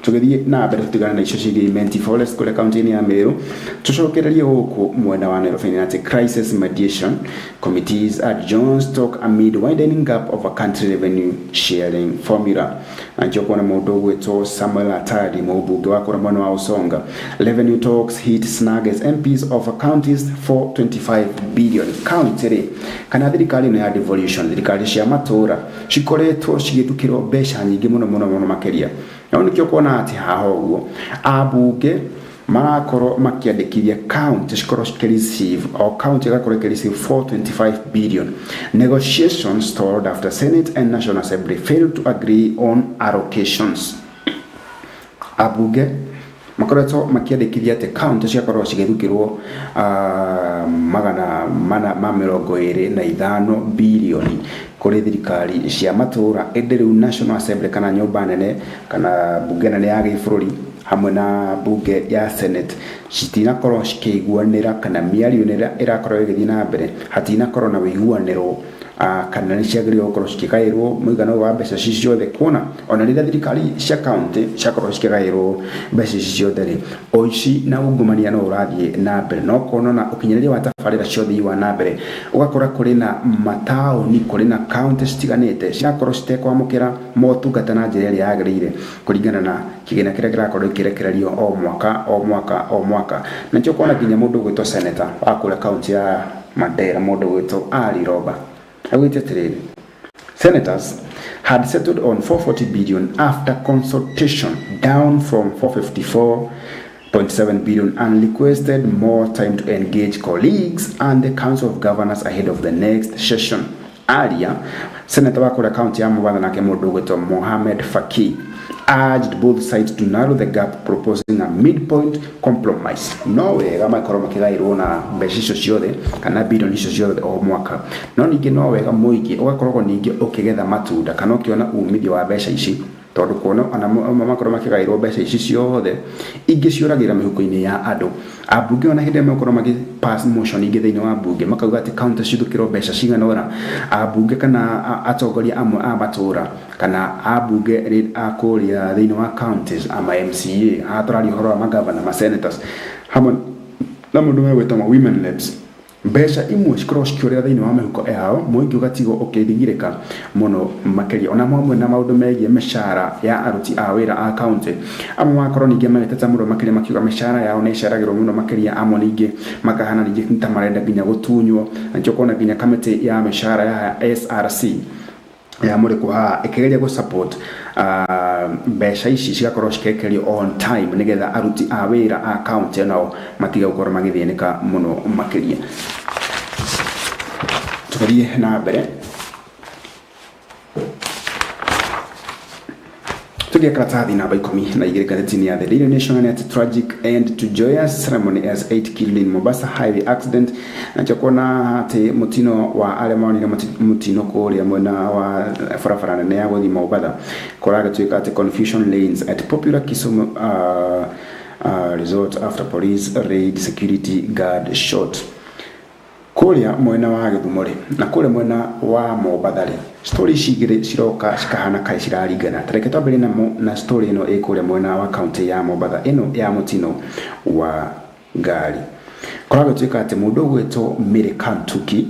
Tũgĩthiĩ na mbere, tũtigane na icio ciĩgiĩ Imenti Forest kũrĩa kaunti-inĩ ya Meru, tũcokererie gũkũ mwena wa Nairobi nĩ atĩ crisis mediation committees adjourns talk amid widening gap over country revenue sharing formula. Na nĩkĩo kuona mũndũ ũgwĩtwo Samuel Atadi, mũmbunge wa kũrĩa mwena wa Usonga, revenue talks hit snag as MPs offer counties 425 billion. County rĩ, kana thirikari ĩno ya devolution, thirikari cia matũra cikoretwo cigĩthukĩrwo mbeca nyingĩ mũno mũno mũno makĩria. Na nĩkĩo kuona atĩ haha ũguo ambunge marakorwo makĩandĩkithia county cikorwo cikĩreceive, o county ĩgakorwo ĩkĩreceive 425 billion. Negotiations stalled after Senate and National Assembly failed to agree on allocations. Ambunge makoretwo makĩandĩkithia atĩ county cigakorwo cigĩthukĩrwo 425 birioni kũrĩ thirikari cia matũra, ĩndĩ rĩu National Assembly kana nyũmba nene kana bunge nene ya gĩbũrũri hamwe na bunge ya Senate citinakorwo cikĩiguanĩra, kana mĩario ĩrĩa ĩrakorwo ĩgĩthiĩ na mbere hatinakorwo na ũiguanĩro kana nĩ ciagĩrĩirwo gũkorwo cikĩgaĩrwo mũigana ũyũ wa mbeca ici ciothe, kuona ona rĩrĩa thirikari cia county ciakorwo cikĩgaĩrwo mbeca ici ciothe rĩ, ũici na ungumania no ũrathiĩ na mbere, no kuona na ũkinyanĩria wa tabarĩra cia ũthii wa na mbere, ũgakora kũrĩ na mataũni, kũrĩ na county citiganĩte cirakorwo citekwamũkĩra motungata na njĩra ĩrĩa yagĩrĩire kũringana na kĩgĩna kĩrĩa kĩrakorwo gĩkĩrekererio o mwaka o mwaka o mwaka. Na nĩkĩo kuona nginya mũndũ ũgwĩtwo senator wa kũrĩa county ya Mandera, mũndũ ũgwĩtwo Ali Roba, augĩte atĩrĩrĩ, senators had settled on 440 billion after consultation, down from 454.7 billion, and requested more time to engage colleagues and the Council of Governors ahead of the next session. Earlier, senator wa kũrĩa county ya Mombasa nake mũndũ ũgwĩtwo Mohamed Faki urged both sides to narrow the gap, proposing a midpoint compromise. No wega makorwo makĩgaĩrwo na mbeca icio ciothe kana bilioni icio ciothe o mwaka, no ningĩ no wega mũingĩ ũgakoragwo ningĩ ũkĩgetha matunda kana ũkĩona umithio wa mbeca ici. Tondu kuona ona makorwo makigairwo mbeca ici ciothe ingĩ ciũragĩra mĩhuko-inĩ ya andũ. Ambunge ona hĩndĩ ĩrĩa megũkorwo magĩ pass motion ingĩ thĩinĩ wa mbunge makauga atĩ county cithukĩrwo mbeca cigana ũna, ambunge kana atongoria amwe a matũra kana ambunge a kũrĩa thĩinĩ wa counties ama MCA, haha tũraria ũhoro wa magavana, ma senators hamwe na mũndũ megwĩtwo women reps, mbeca imwe cikoragwo cikĩũrĩra thĩinĩ wa mĩhuko yao, mũingĩ ũgatigwo ũkĩthigirĩka mũno makĩria. Ona hamwe na maũndũ megiĩ mĩcara ya aruti a wĩra a county, amwe magakorwo ningĩ magĩteta mũno makĩria makiuga mĩcara yao nĩ ĩceragĩrwo mũno makĩria, amwe ningĩ makahana ningĩ ta marenda nginya gũtunywo. Na nĩkĩo ũkona nginya kamĩtĩ ya mĩcara ya SRC ya mũrĩkũ haha ĩkĩgeria gũ support mbeca ici cigakorwo cikĩrekererio on time nĩgetha aruti a wĩra a county nao matige gũkorwo magĩthĩnĩka mũno makĩria. Tũgathiĩ na mbere tugia karatathi namba 12 ngathĩti-inĩ ya The Daily Nation nĩ atĩ tragic end to joyous ceremony as 8 killed in Mombasa highway accident. Na nĩkĩo kuona atĩ mũtino wa arĩa monire mũtino kũrĩa mwena wa barabara nene ya gũthiĩ Mombatha kũragĩtuĩka atĩ confusion lanes at popular Kisumu resort after police raid security guard shot. Kũrĩa mwena wa Gĩthumo rĩ na kũrĩa mwena wa Mombatha rĩ, story ici igĩrĩ ciroka cikahana kaĩ ciraringana. Ta reke twambĩrĩrie na story ĩno ĩ kũrĩa mwena wa county ya Mombatha, ĩno ya mũtino wa ngari. Kũragĩtuĩka atĩ mũndũ ũgwĩtwo Mary Kantuki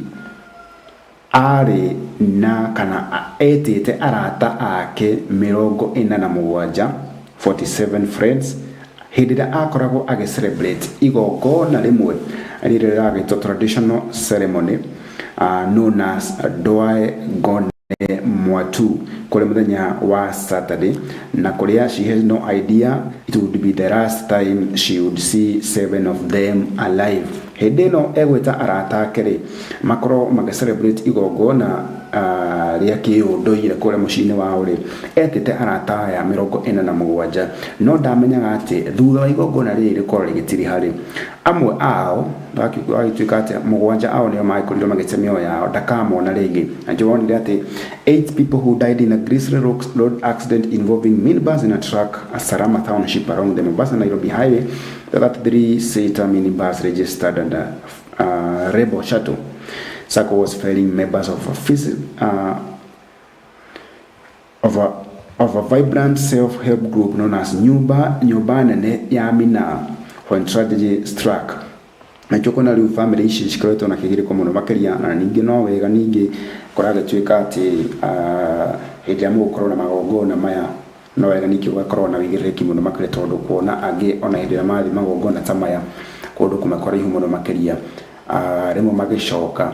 arĩ na kana etĩte arata ake 47, 47 friends, hĩndĩ ĩrĩa akoragwo agĩ celebrate igongona rĩmwe rĩrĩa rĩragĩtwo traditional ceremony known as Dwae Gone Mwatu kũrĩ mũthenya wa Saturday, na kũrĩa she has no idea it would be the last time she would see 7 of them alive. Hĩndĩ ĩno egwĩta arata ake rĩ makorwo magĩ celebrate igongona rĩa kĩũndũire kũrĩa mũciĩ-inĩ wao rĩ, etĩte arata aya 47, no ndamenyaga atĩ thutha wa igongona rĩrĩ rĩkorwo rĩgĩtiriha rĩ, amwe ao agĩtuĩka atĩ 7 ao nĩo magĩkorirwo magĩte mĩoyo yao, ndakamona rĩngĩ. Na nĩkĩo wonire atĩ 8 people who died in a grisly road accident involving minibus in a truck at Salama Township along the Mombasa Nairobi Highway, the 33-seater minibus registered under Rebel Shuttle Sacco was ferrying members of a vibrant self-help group known as Nyumba Nene ya Mina when tragedy struck. Na nĩkĩo kuona rĩu family ici cikoretwo na kĩgirĩko mũno makĩria, na ningĩ no wega ningĩ kũragĩtuĩka atĩ hĩndĩ ĩrĩa mũgũkorwo na magongona maya no wega ningĩ ũgakorwo na wĩigĩrĩrĩki mũno makĩria, tondũ kuona angĩ ona hĩndĩ ĩrĩa mathiĩ magongona ta maya kũndũ kũmwe kũraihu mũno makĩria, rĩmwe magĩcoka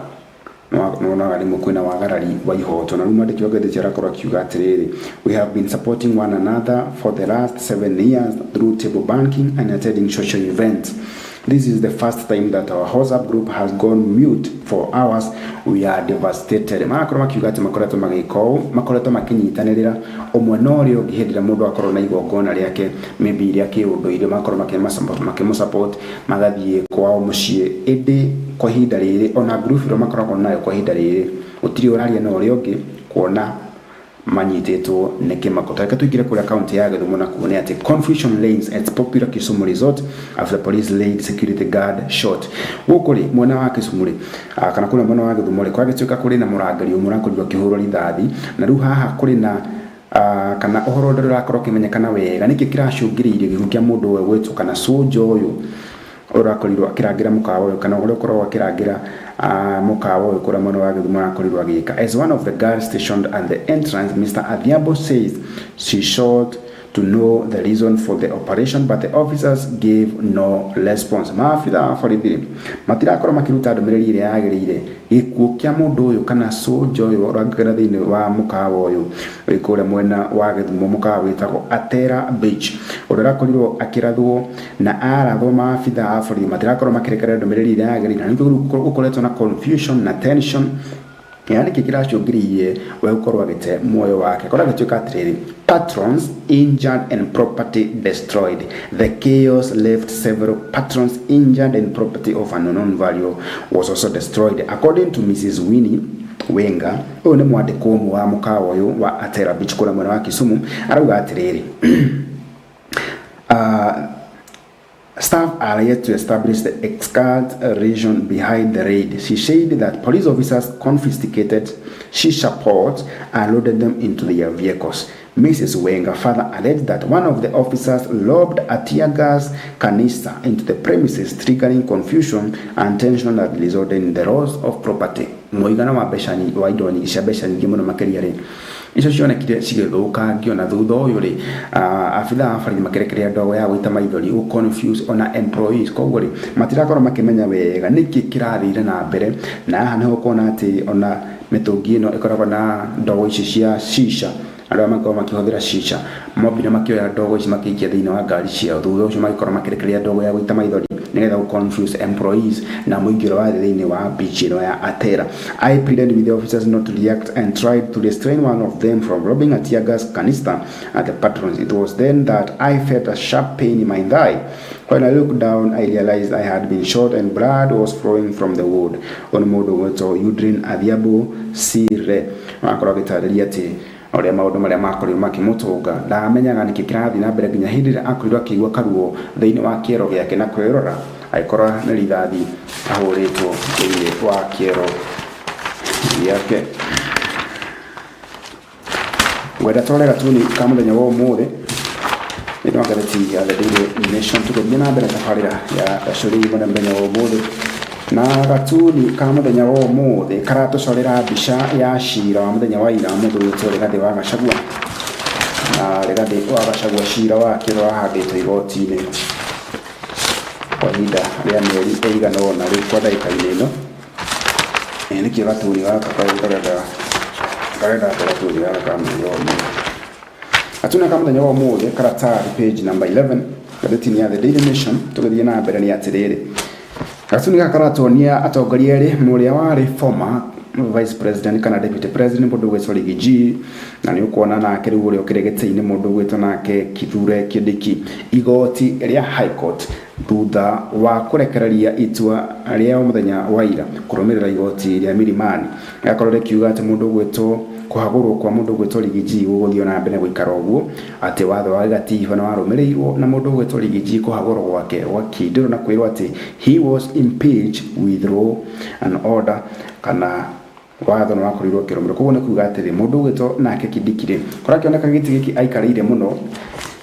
nĩwonaga rĩmwe kwĩna wagarari wa ihoto. Na rĩu mwandĩki wa ngathĩti arakorwo akiuga atĩrĩrĩ, we have been supporting one another for the last 7 years through table banking and attending social events. This is the first time that our WhatsApp group has gone mute for hours. We are devastated. Marakorwo makiuga atĩ makoretwo magĩka ũũ, makoretwo makĩnyitanĩrĩra ũmwe na ũrĩa ũngĩ hĩndĩ ĩrĩa mũndũ akorwo na igongona rĩake maybe rĩa kĩũndũire, makorwo makĩmũ support magathiĩ kwao mũciĩ. Ĩndĩ kwa ihinda rĩrĩ ona group ĩrĩa makoragwo nayo kwa ihinda rĩrĩ gũtirĩ ũraria na ũrĩa ũngĩ, kuona manyitĩtwo nĩ kĩmako. Reke tũingĩre kũrĩa kaunti ya Gĩthumo na kuo nĩ atĩ confusion lanes at popular Kisumu resort after police laid security guard shot. Gũkũ rĩ mwena wa Kisumu rĩ, kana kũrĩa mwena wa Gĩthumo rĩ, kwagĩtuĩka kũrĩ na mũrangĩri ũmwe ũrakorirwo akĩhũrwo rithathi, na rĩu haha kũrĩ na kana ũhoro ũrĩa ũrakorwo ũkĩmenyekana wega nĩkĩ kĩracũngĩrĩirie gĩkuũ kĩa mũndũ ũyũ gwĩtwo kana soldier ũyũ ũrakorirwo akĩrangĩra mũkawa ũyũ, kana ũrĩa ũkoragwo akĩrangĩra mũkawa ũyũ kũrĩa mwena wa Gĩthumo arakorirwo agĩka. As one of the guards stationed at the entrance, Mr. Adhiambo says she sought to know the reason for the operation, but the officers gave no response. Maabitha a borithi matirakorwo makĩruta ndũmĩrĩri ĩrĩa yagĩrĩire gĩkuũ kĩa mũndũ ũyũ kana soldier ũyũ ũrangĩra thĩinĩ wa mũkawa ũyũ wĩ kũrĩa mwena wa Gĩthumo, mũkawa wĩtagwo Atera Beach, ũrĩa ũrakorirwo akĩrathwo na arathwo maabitha a borithi matirakorwo makĩrekereria ndũmĩrĩri ĩrĩa yagĩrĩire, na nĩkĩo gũkoretwo na confusion na tension. Yani nĩkĩ kĩracũngĩrĩirie we gũkorwo agĩte muoyo wake. Korwo agĩtuĩka atĩrĩrĩ, patrons injured and property destroyed. The chaos left several patrons injured and property of unknown value was also destroyed. According to Mrs. Winnie Wenga ũyũ nĩ mwandĩkwo ũmwe wa mũkawa ũyũ wa Atera Beach kũrĩa mwena wa Kisumu arauga atĩrĩrĩ, staff are yet to establish the exact reason behind the raid. She said that police officers confiscated shisha pots and loaded them into their vehicles. Mrs. Wenga further alleged that one of the officers lobbed a tear gas canister into the premises, triggering confusion and tension that resulted in the loss of property. Mũigana wa mbeca wa indo nyingĩ cia mbeca nyingĩ mũno makĩria rĩ, icio cionekire cigĩthũkangio, na thutha ũyũ rĩ, abithaa a borithi makĩrekereria ndogo ya gũita maithori gũ confuse ona employees. Koguo rĩ, matirakorwo makĩmenya wega nĩkĩ kĩrathire na mbere, na haha nĩho ũkuona atĩ ona mĩtũngi ĩno ĩkoragwo na ndogo ici cia shisha, andũ arĩa makoragwo makĩhũthĩra shisha mombire makĩoya ndogo ici makĩikia thĩinĩ wa ngari ciao, thutha ũcio magĩkorwo makĩrekereria ndogo ya gũita maithori nĩgetha gũ confuse employees na mũingĩ ũrĩa warĩ thĩinĩ wa beach ĩno ya Atera. I pleaded with the officers not to react and tried to restrain one of them from lobbing a tear gas canister at the patrons. It was then that I felt a sharp pain in my thigh. When I looked down, I realized I had been shot and blood was flowing from the wound. Ũyũ nĩ mũndũ ũgwĩtwo Udrin Adhiambo Sire akorwo agĩtarĩria atĩ ũrĩa maũndũ marĩa makorirwo makĩmũtũnga, ndamenyaga nĩkĩ kĩrathiĩ na mbere nginya hĩndĩ ĩrĩa akorirwo akĩigua karuo thĩinĩ wa kĩero gĩake, na kwĩrora agĩkora nĩ rithathi ahũrĩtwo thĩinĩ wa kĩero gĩake. Ngwenda tũrore gatuni ka mũthenya wa ũmũthĩ thĩinĩ wa ngathĩti ya The Daily Nation, tũgĩthiĩ na mbere tabarĩra ya Gacũrĩ mũthenya wa ũmũthĩ, na gatuni ka mũthenya wa ũmũthĩ karatũcorera mbica ya cira wa mũthenya wa ira, mũndũ wĩtwo Rigathĩ wa Gachagua, na Rigathĩ wa Gachagua cira wake ũrĩa wahandĩtwo igoti-inĩ kwa ihinda rĩa mĩeri ĩigana ũna rĩu kwa ndagĩka-inĩ ĩno. Nĩkĩo gatuni gaka karenda gatuni gaka ka mũthenya wa ũmũthĩ. Gatuni ka mũthenya wa ũmũthĩ karatathi page number 11 ngathĩti-inĩ ya The Daily Nation, tũgĩthiĩ na mbere nĩ atĩrĩrĩ, gatuni gaka karatuonia atongoria erĩ, mũrĩa warĩ former vice president kana deputy president mũndũ ũgwĩtwo Riggy G, na nĩ ũkuona nake rĩu ũrĩa ũkĩrĩ gĩtĩ-inĩ mũndũ ũgwĩtwo nake Kithure Kindiki. Igoti rĩa High Court thutha wa kũrekereria itua rĩa mũthenya wa ira kũrũmĩrĩra igoti rĩa Milimani rĩakorwo rĩkiuga atĩ mũndũ ũgwĩtwo kũhagũrwo kwa mũndũ ũgwĩtwo Riggy G gũgũthiĩ na mbere gũikara ũguo, atĩ watho wa gĩgatiba nĩ warũmĩrĩirwo, na mũndũ ũgwĩtwo Riggy G kũhagũrwo gwake gwakindĩrwo na kwĩrwo atĩ he was impeached with law and order, kana watho nĩ wakorirwo ũkĩrũmĩrĩrwo. Koguo nĩ kuga atĩrĩ, mũndũ ũgwĩtwo nake Kindiki rĩ, kũrakĩoneka gĩtĩ gĩkĩ aikarĩire mũno,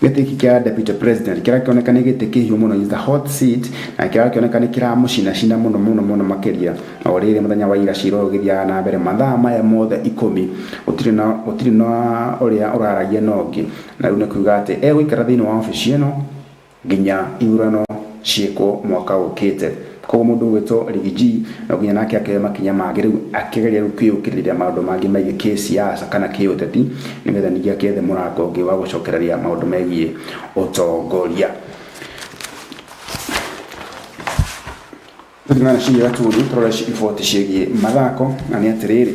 gĩtĩ gĩkĩ kĩa deputy president kĩrakĩoneka nĩ gĩtĩ kĩhiũ mũno, is the hot seat, na kĩrakĩoneka nĩ kĩramũcinacina mũno mũno mũno makĩria. O rĩrĩ mũthenya wa ira cira ũyũ ũgĩthiaga na mbere mathaa maya mothe 10, gũtirĩ na ũrĩa ũraragia na ũngĩ, na rĩu nĩ kuga atĩ egũikara thĩinĩ wa obici ĩno nginya ithurano ciĩkwo mwaka ũkĩte. Koguo mũndũ ũgwĩtwo Riggy G no nginya nake akĩoya makinya mangĩ rĩu, akĩgeria rĩu kwĩyũkĩrĩria maũndũ mangĩ megiĩ kĩsiasa kana kĩũteti, nĩgetha ningĩ akĩethe mũrango ũngĩ wa gũcokereria maũndũ megiĩ ũtongoria. Tũthiĩ na ciĩgiĩ gatuni, tũrore riboti ciĩgiĩ mathako, na nĩ atĩrĩrĩ,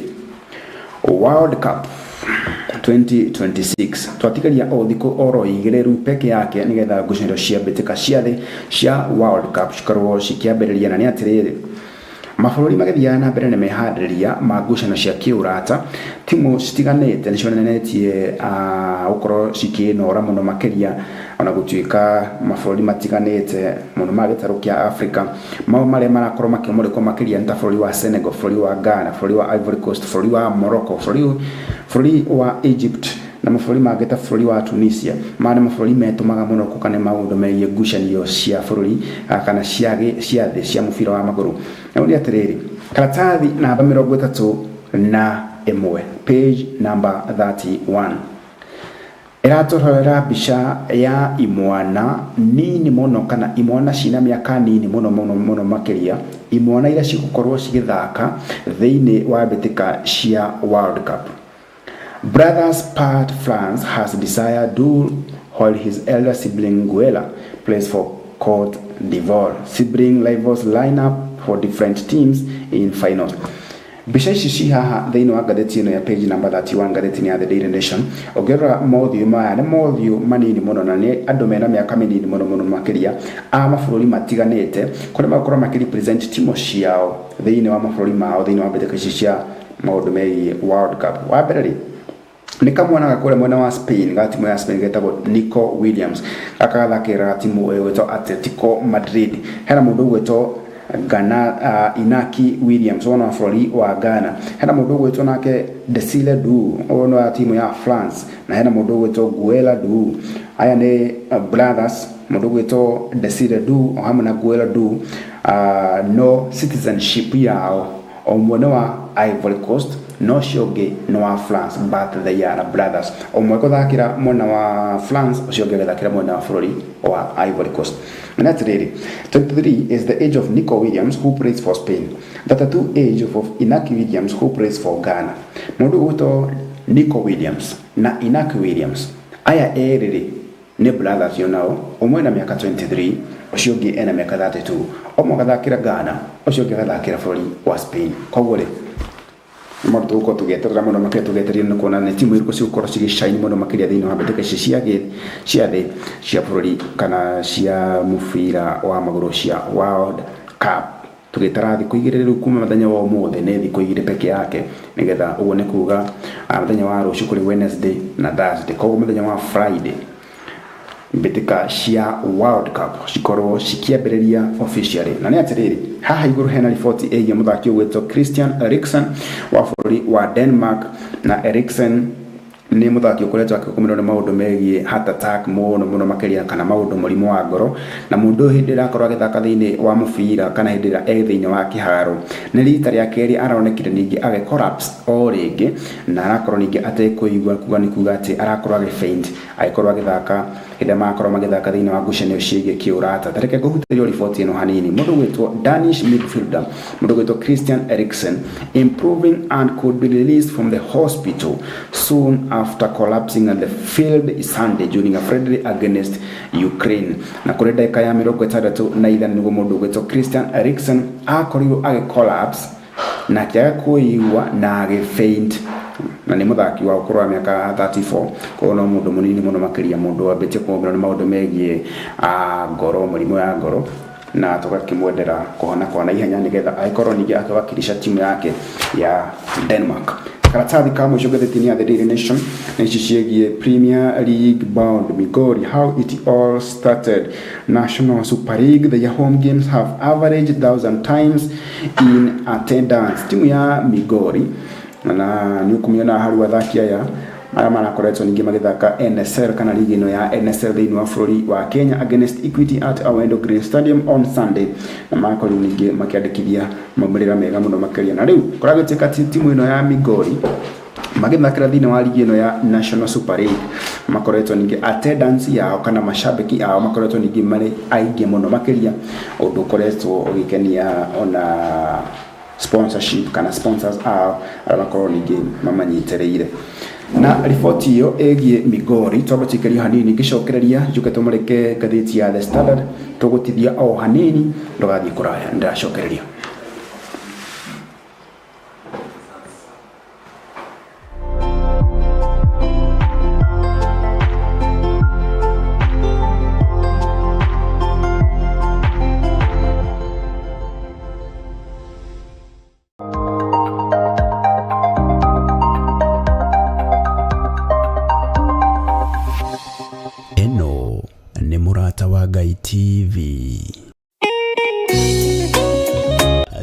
World Cup 2026 twatigaria o thikũ oro igĩrĩ rĩu peke yake nĩgetha ngucanio cia mbĩtĩka cia thĩ cia World Cup cikorwo cikĩambĩrĩria, na nĩ atĩrĩrĩ, mabũrũri magĩthiaga na mbere na meharĩrĩria ma ngucanio cia kĩũrata, timu citiganĩte nĩ cionanĩtie gũkorwo cikĩnora mũno makĩria, ona gũtuĩka mabũrũri matiganĩte mũno ma gĩtarũ kĩa Africa mao marĩa marakorwo makĩmũrĩkwo makĩria nĩ ta bũrũri wa Senegal, bũrũri wa Ghana, bũrũri wa Ivory Coast, bũrũri wa Morocco, bũrũri wa Egypt na mabũrũri mangĩ ta bũrũri wa Tunisia. Maya nĩ mabũrũri metũmaga mũno gũka nĩ maũndũ megiĩ ngucanio cia bũrũri kana cia thĩ cia mũbira wa magũrũ. Na rĩu nĩ atĩrĩrĩ, karatathi namba 31, page number 31, ĩratũrorera mbica ya imwana nini mũno, kana imwana cina mĩaka nini mũno mũno mũno makĩria, imwana iria cigũkorwo cigĩthaka thĩinĩ wa mbĩtĩka cia World Cup. Brothers part France has desired duel while his elder sibling Guela plays for Cote d'Ivoire. Sibling rivals line up for different teams in finals. Mbica ici ci haha thĩinĩ wa ngathĩti ĩno ya page number 31 ngathĩti-inĩ ya The Daily Nation, ũngĩrora mothiũ maya nĩ mothiũ manini mũno, na nĩ andũ mena mĩaka mĩnini mũno mũno makĩria a mabũrũri matiganĩte, kũrĩa magũkorwo makĩ represent timu ciao thĩinĩ wa mabũrũri mao thĩinĩ wa mbĩtĩka ici cia Maũndũ megiĩ World Cup, wa mbere rĩ, nĩ kamwana gakũrĩa mwena wa Spain, ga timu ya Spain, getagwo Nico Williams. Gaka gathakĩra timu ĩgwĩtwo Atletico Madrid. Hena mũndũ ũgwĩtwo Ghana, Inaki Williams, ũyũ nĩ wa bũrũri wa Ghana. Hena mũndũ ũgwĩtwo nake Desire Doue, ũyũ nĩ wa timu ya France, na hena mũndũ ũgwĩtwo Guela Doue. Aya nĩ brothers, mũndũ ũgwĩtwo Desire Doue o hamwe na Guela Doue, no citizenship yao o ũmwe nĩ wa Ivory Coast no ũcio ũngĩ nĩ wa France, but they are brothers. Ũmwe gũthakĩra mwena wa France, ũcio ũngĩ agĩthakĩra mwena wa bũrũri wa Ivory Coast. Na atĩrĩrĩ, 23 is the age of Nico Williams, who plays for Spain, 32 age of Inaki Williams, who plays for Ghana. Mũndũ ũgwĩtwo Nico Williams na Inaki Williams, aya erĩ rĩ, nĩ brothers yo nao. Ũmwe na mĩaka 23, ũcio ũngĩ ena mĩaka 32. Ũmwe agathakĩra Ghana, ũcio ũngĩ agathakĩra bũrũri wa Spain. Koguo rĩ, nĩ maũndũ tũgũkorwo tũgĩeterera mũno makĩria, tũgĩetereire nĩ kuona nĩ timu irĩkũ cigũkorwo cigĩshine mũno makĩria thĩinĩ wa mbĩtĩka ici cia thĩ cia bũrũri kana cia mũbira wa magũrũ cia World Cup. Tũgĩtara thikũ 2 rĩu kuma mũthenya wa ũmũthĩ, nĩ thikũ 2 peke yake, nĩgetha ũguo nĩ kuga mũthenya wa rũciũ kũrĩ Wednesday na Thursday, koguo mũthenya wa Friday mbĩtĩka cia World Cup cikorwo cikĩambĩrĩria officially. Na nĩ atĩrĩrĩ, haha igũrũ hena riboti ĩgiĩ mũthaki ũgwĩtwo Christian Eriksen wa bũrũri wa Denmark. Na Eriksen nĩ mũthaki ũkoretwo akĩgũmĩrwo nĩ maũndũ megiĩ heart attack mũno mũno makĩria, kana maũndũ mũrimũ wa ngoro. Na mũndũ ũyũ, hĩndĩ ĩrĩa akorwo agĩthaka thĩinĩ wa mũbira kana hĩndĩ ĩrĩa e thĩinĩ wa kĩharo, nĩ rita rĩa kerĩ aronekire ningĩ agĩ collapse o rĩngĩ, na arakorwo ningĩ atekũigua, kuga nĩ kuga atĩ arakorwo agĩ faint agĩkorwo agĩthaka hĩndĩ ĩrĩa marakorwo magĩthaka thĩinĩ wa ngucanio ciĩgiĩ kĩũrata. Ta reke ngũhutĩrio riboti ĩno hanini. Mũndũ ũgwĩtwo Danish midfielder, mũndũ ũgwĩtwo Christian Eriksen, improving and could be released from the hospital soon after collapsing at the field Sunday during a friendly against Ukraine. Na kũrĩ ndagĩka ya 65 nĩguo mũndũ ũgwĩtwo Christian Eriksen akorirwo agĩ collapse na akĩaga kũigua na agĩ faint, na nĩ mũthaki wa ũkũrũ wa mĩaka 34. Koguo no mũndũ mũnini mũno makĩria, mũndũ wambĩtie kũgũmĩrwo nĩ maũndũ megiĩ ngoro, mũrimũ ya ngoro, na tũgakĩmwendera kũhona kwa naihenya nĩgetha agĩkorwo ningĩ akĩwakilisha timu yake ya Denmark. Karatathi ka mũico ngathĩti-inĩ ya The Daily Nation nĩ ici ciĩgiĩ Premier League bound Migori, how it all started. National Super League, their home games have averaged thousand times in attendance. Timu ya Migori, na nĩ ũkũmĩona hau, athaki aya marakoretwo ningĩ magĩthaka NSL kana ligi ĩno ya NSL thĩinĩ wa bũrũri wa Kenya against Equity at Awendo Green Stadium on Sunday, na marakorirwo ningĩ makĩandĩkithia maumĩrĩra mega mũno makĩria. Na rĩu kũragĩtuĩka timu ĩno ya Migori magĩthakĩra thĩinĩ wa ligi ĩno ya National Super League, makoretwo ningĩ attendance yao kana mashabiki ao makoretwo ningĩ marĩ aingĩ mũno makĩria, ũndũ ũkoretwo ũgĩkenia ona sponsorship kana sponsors ao arĩa makorwo ningĩ mamanyitĩrĩire. Na riboti ĩyo ĩgiĩ Migori twamba tuikario hanini, ngĩcokereria njuke tũmũrĩke ngathĩti ya The Standard. Tũgũtithia o hanini, ndũgathiĩ kũraya, ndĩracokereria. Ĩno nĩ Mũrata wa Ngai TV.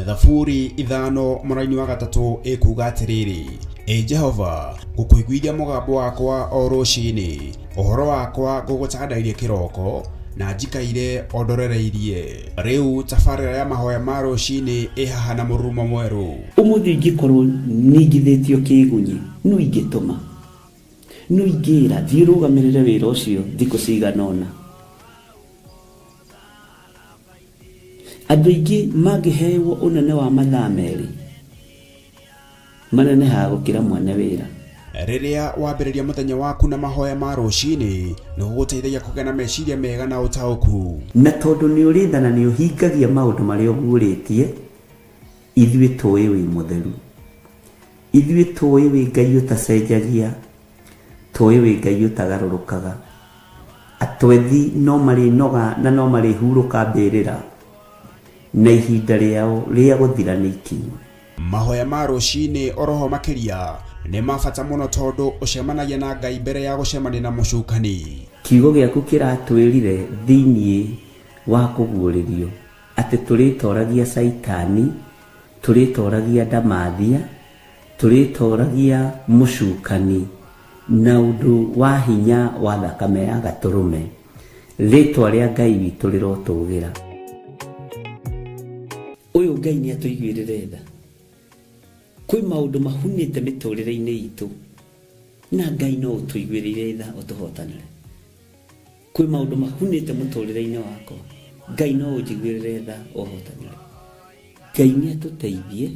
Thaburi 5 mũraini wa 3 ĩkuga atĩrĩrĩ, "Ĩ Jehova, ngũkũiguithia mũgambo wakwa o rũcinĩ, ũhoro wakwa ngũgũtandairie kĩroko na njikaire o ndorereirie." Rĩu tabarĩra ya mahoya ma rũcinĩ ĩ haha na mũrurumo mwerũ. Ũmũthĩ ingĩkorwo ningithĩtio kĩgunyi, no ingĩtũma, no ingĩra thiĩ ũrũgamĩrĩre wĩra ũcio thikũ cigana ũna. Andũ aingĩ mangĩhewo ũnene wa mathaa 2, manenehaga gũkĩra mwene wĩra. Rĩrĩa wambĩrĩria mũthenya waku na mahoya ma rũcinĩ, nĩ gũgũteithagia kũgĩa na meciria mega na ũtaũku. Na tondũ nĩ ũrĩ tha na nĩ ũhingagia maũndũ marĩa ũguũrĩtie, ithuĩ tũĩ wĩ mũtheru, ithuĩ tũĩ wĩ Ngai ũtacenjagia, tũĩ wĩ Ngai ũtagarũrũkaga. Atwethi no marĩnoga na no marĩhurũka mbĩrĩra, na ihinda rĩao rĩa gũthira nĩ ikinyu. Mahoya ma rũcinĩ oroho makĩria nĩ ma bata mũno tondũ ũcemanagia na Ngai mbere ya gũcemania na mũcukani. Kiugo gĩaku kĩratwĩrire thĩiniĩ wa kũguũrĩrio atĩ tũrĩtoragia Caitani, tũrĩtoragia ndamathia, tũrĩtoragia mũcukani na ũndũ wa hinya wa thakame ya gatũrũme. Rĩtwa rĩa Ngai witũ rĩrotũgĩra. Ũyũ Ngai nĩ atũiguĩrĩre tha. Kwĩ maũndũ mahunĩte mĩtũrĩre-inĩ itũ na Ngai no ũtũiguĩrĩire tha ũtũhotanĩre. Kwĩ maũndũ mahunĩte mũtũrĩre-inĩ wakwa, Ngai no ũnjiguĩrĩre tha ũhotanĩre. Ngai nĩ atũteithie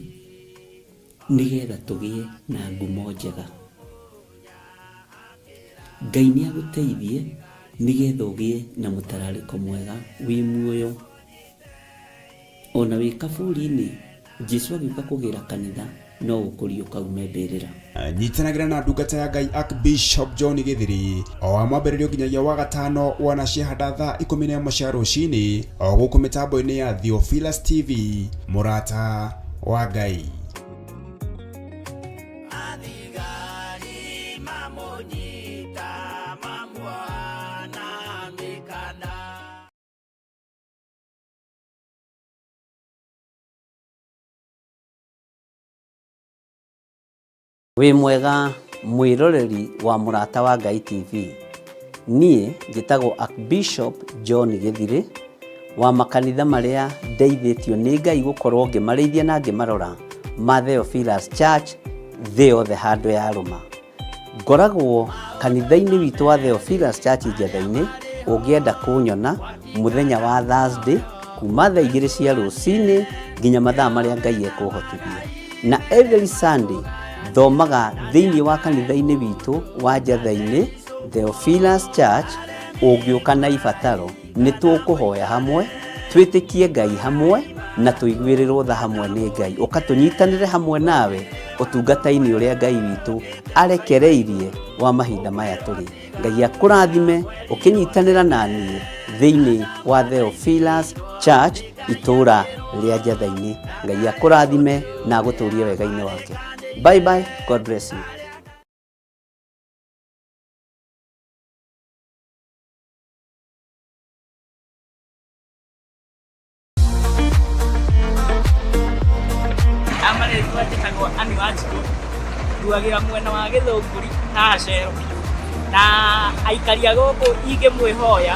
nĩgetha tũgĩe na ngumo njega. Ngai nĩ agũteithie nĩgetha ũgĩe na mũtararĩko mwega wĩ muoyo. Ona wĩ kaburi-inĩ, Jesu agĩũka kũgĩra kanitha no ũkũriũka ume mbĩrĩra. Nyitanagĩra na ndungata ya Ngai Archbishop John Gĩthiri o wa mwambĩrĩrio nginyagia wa gatano wana ciahanda thaa 11 cia rũcinĩ o gũkũ mĩtambo-inĩ ya Theophilus TV, mũrata wa Ngai. Wĩ mwega mwĩroreri wa Mũrata wa Ngai TV. Niĩ njĩtagwo Archbishop John Gĩthirĩ wa makanitha marĩa ndeithĩtio nĩ Ngai gũkorwo ngĩmarĩithia na ngĩmarora ma Theophilus Church thĩ yothe handũ ya rũma. Ngoragwo kanitha-inĩ witũ wa Theophilus Church Njetha-inĩ, ũngĩenda kũnyona mũthenya wa Thursday kuma thaa 2 cia rũcinĩ nginya mathaa marĩa Ngai ekũhotithia. Na every Sunday thomaga thĩinĩ wa kanitha-inĩ witũ wa Njetha-inĩ Theophilus Church. Ũngĩũka na ibataro nĩ tũkũhoya hamwe, twĩtĩkie Ngai hamwe na tũiguĩrĩrwo tha hamwe nĩ Ngai. Ũka tũnyitanĩre hamwe nawe ũtungata-inĩ ũrĩa Ngai witũ arekereirie wa mahinda maya tũrĩ. Ngai akũrathime ũkĩnyitanĩra na niĩ thĩinĩ wa Theophilus Church itũũra rĩa Njetha-inĩ. Ngai akũrathime na agũtũrie wega-inĩ wake. Bye bye, God bless you. Amarĩtwa njĩtagwo Ann Wanjikũ, nduagĩra mwena wa Gĩthũngũri haha Cero. Na aikari a gũkũ ingĩmwĩhoya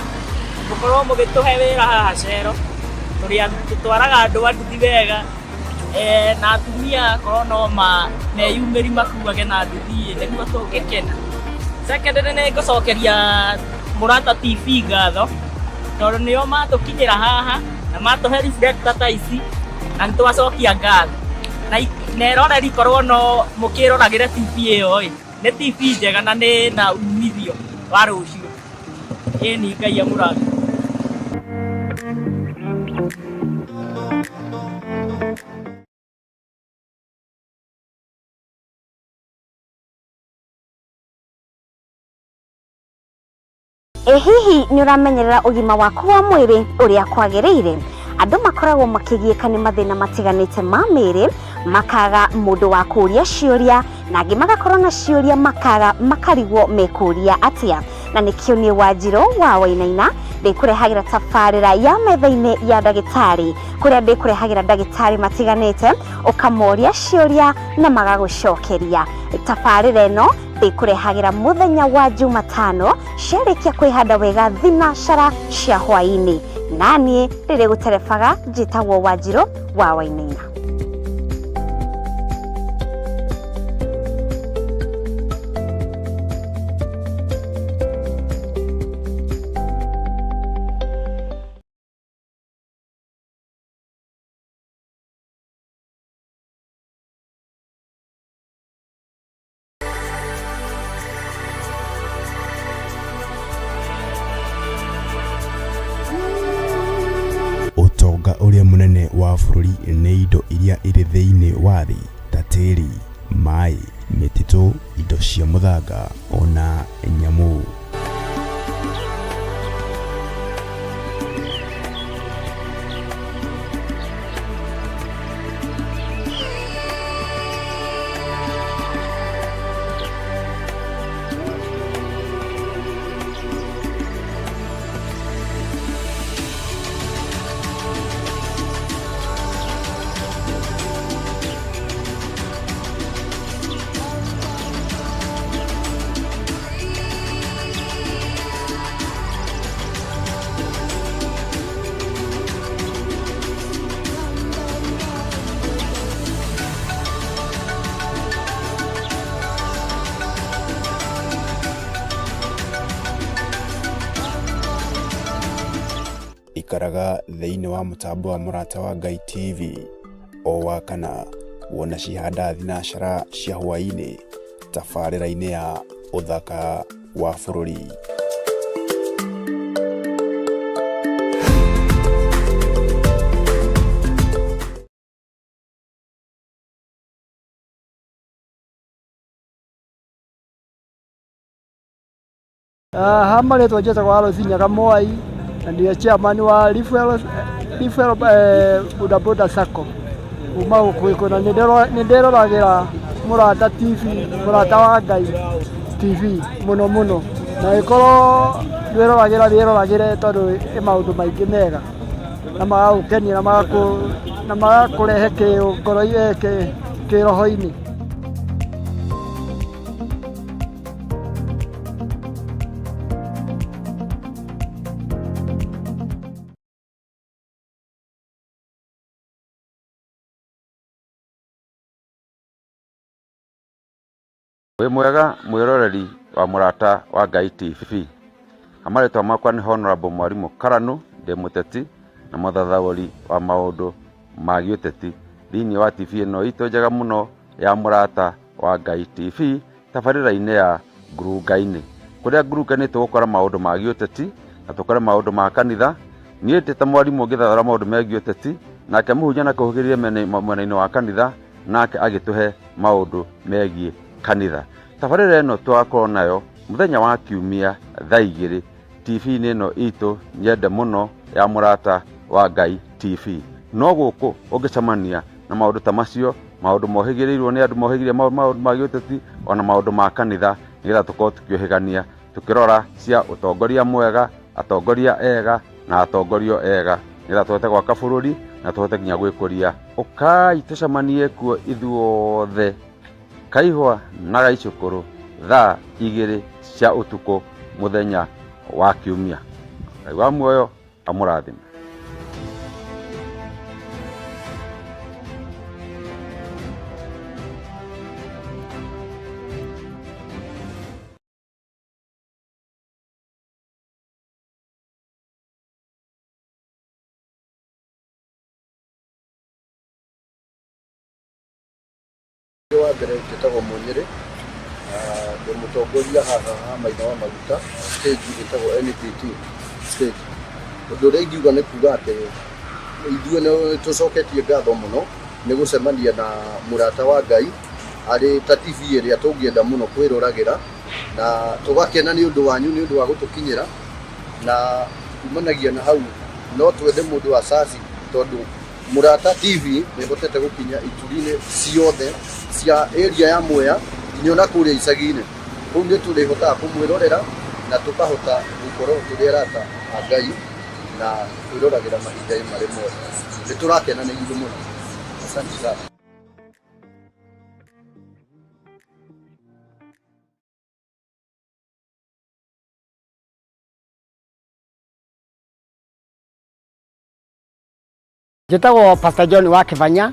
mũkorwo mũgĩtũhe wĩra haha Cero, tũrĩ tũtwaraga andũ a nduthi wega, na atumia akorwo no meyumĩri makuage na nduthi nĩguo tũngĩkena. Second nĩ ngũcokeria Mũrata TV ngatho tondũ nĩo matũkinyĩra haha na matũhe reflector ta ici na nĩ twacokia ngatho. Na eroreri korwo no mũkĩroragĩre TV ĩyo ĩ, nĩ TV njega na nĩ na umithio wa rũciũ. Ĩni Ngai amũrathime. Ĩ hihi nĩ ũramenyerera ũgima waku wa mwĩrĩ ũrĩa kwagĩrĩire? Andũ makoragwo makĩgiĩka nĩ mathĩna matiganĩte ma mĩĩrĩ, makaga mũndũ wa kũũria ciũria, na angĩ magakorwo na ciũria makaga makarigwo mekũũria atĩa. Na nĩkĩo niĩ Wanjirũ wa Wainaina ndĩkũrehagĩra tabarĩra ya metha-inĩ ya ndagĩtarĩ, kũrĩa ndĩkũrehagĩra ndagĩtarĩ matiganĩte, ũkamoria ciũria na magagũcokeria. Tabarĩra ĩno ndĩkũrehagĩra mũthenya wa Jumatano ciarĩkia kwĩhanda wega thinacara cia hwaĩ-inĩ. Naniĩ rĩrĩ gũterebaga njĩtagwo Wanjirũ wa Wainaina. Ũtonga ũrĩa mũnene wa bũrũri nĩ indo iria irĩ thĩinĩ wa thĩ ta tĩri, maĩ, mĩtitũ, indo cia mũthanga ona nyamũ. Ikaraga thĩinĩ wa mũtambo wa Mũrata wa Ngai TV o wa kana wona cihanda thinacara cia hwaĩ-inĩ tabarĩra-inĩ ya ũthaka wa bũrũri. Ha marĩtwa njĩtagwo Alois Nyaga Mwai na nĩwe chairman wa Leafwell Boda Boda Sacco kuma gũkuhĩ kũna. Nĩ ndĩroragĩra Mũrata TV, Mũrata wa Ngai TV mũno mũno, na ĩkorwo ndwĩroragĩra wĩroragĩre tondũ ĩ maũndũ maingĩ mega na magagũkenia na magakũrehe kĩngoro kĩroho-inĩ. Wĩ mwega mwĩroreri wa Mũrata wa Ngai TV. Marĩtwa makwa nĩ Honorable Mwarimũ Karanu, ndĩ mũteti na mũthathaũri wa maũndũ ma gĩũteti thĩinĩ wa TV ĩno itũ njega mũno ya Mũrata wa Ngai TV, tabarĩra-inĩ ya Ngurunga-inĩ. Kũrĩa ngurunga-inĩ tũgũkora maũndũ ma gĩũteti na tũkore maũndũ ma kanitha. Niĩ ndĩ ta mwarimũ ngĩthathaũra maũndũ megiĩ ũteti, nake mũhunjia na kũhũgĩrĩria mwena-inĩ wa kanitha, nake agĩtũhe maũndũ megiĩ kanitha. Tabarĩra ĩno tũgakorwo nayo mũthenya wa kiumia thaa 2 TV-inĩ ĩno itũ nyende mũno ya Mũrata wa Ngai TV. No gũkũ ũngĩcemania na maũndũ ta macio, maũndũ mohĩgĩrĩirwo nĩ andũ mohĩgĩrĩire maũndũ ma gĩũteti ona maũndũ ma kanitha, nĩgetha tũkorwo tũkĩũhĩgania tũkĩrora cia ũtongoria mwega, atongoria ega na atongorio ega, nĩgetha tũhote gwaka bũrũri na tũhote nginya gwĩkũria. Ũkai tũcemanie kuo ithuothe Kaihwa na Gaicũkũrũ thaa 2 cia ũtukũ mũthenya wa kiumia. Ngai wa muoyo amũrathime. Wa mbere njĩtagwo Mũnyĩrĩ, ndĩ mũtongoria haha ha Maitha wa Maguta stage ĩtagwo NPT stage. Ũndũ ũrĩa ingiuga nĩ kuga atĩ ithuĩ nĩ tũcoketie ngatho mũno nĩ gũcemania na Mũrata wa Ngai arĩ ta TV ĩrĩa tũngĩenda mũno kwĩroragĩra, na tũgakena nĩ ũndũ wanyu nĩ ũndũ wa gũtũkinyĩra, na kumanagia na hau no twende mũndũ wa caci tondũ Mũrata TV nĩ ĩhotete gũkinya ituri-inĩ ciothe cia area ya Mwea nginya ona kũrĩa icagi-inĩ. Kũu nĩ tũrĩhotaga kũmwĩrorera na tũkahota gũkorwo tũrĩ arata a Ngai na kwĩroragĩra mahinda marĩ mothe. Nĩ tũrakena nĩ ithuĩ mũno. Asante sana. Njĩtagwo Pastor John wa Kĩbanya.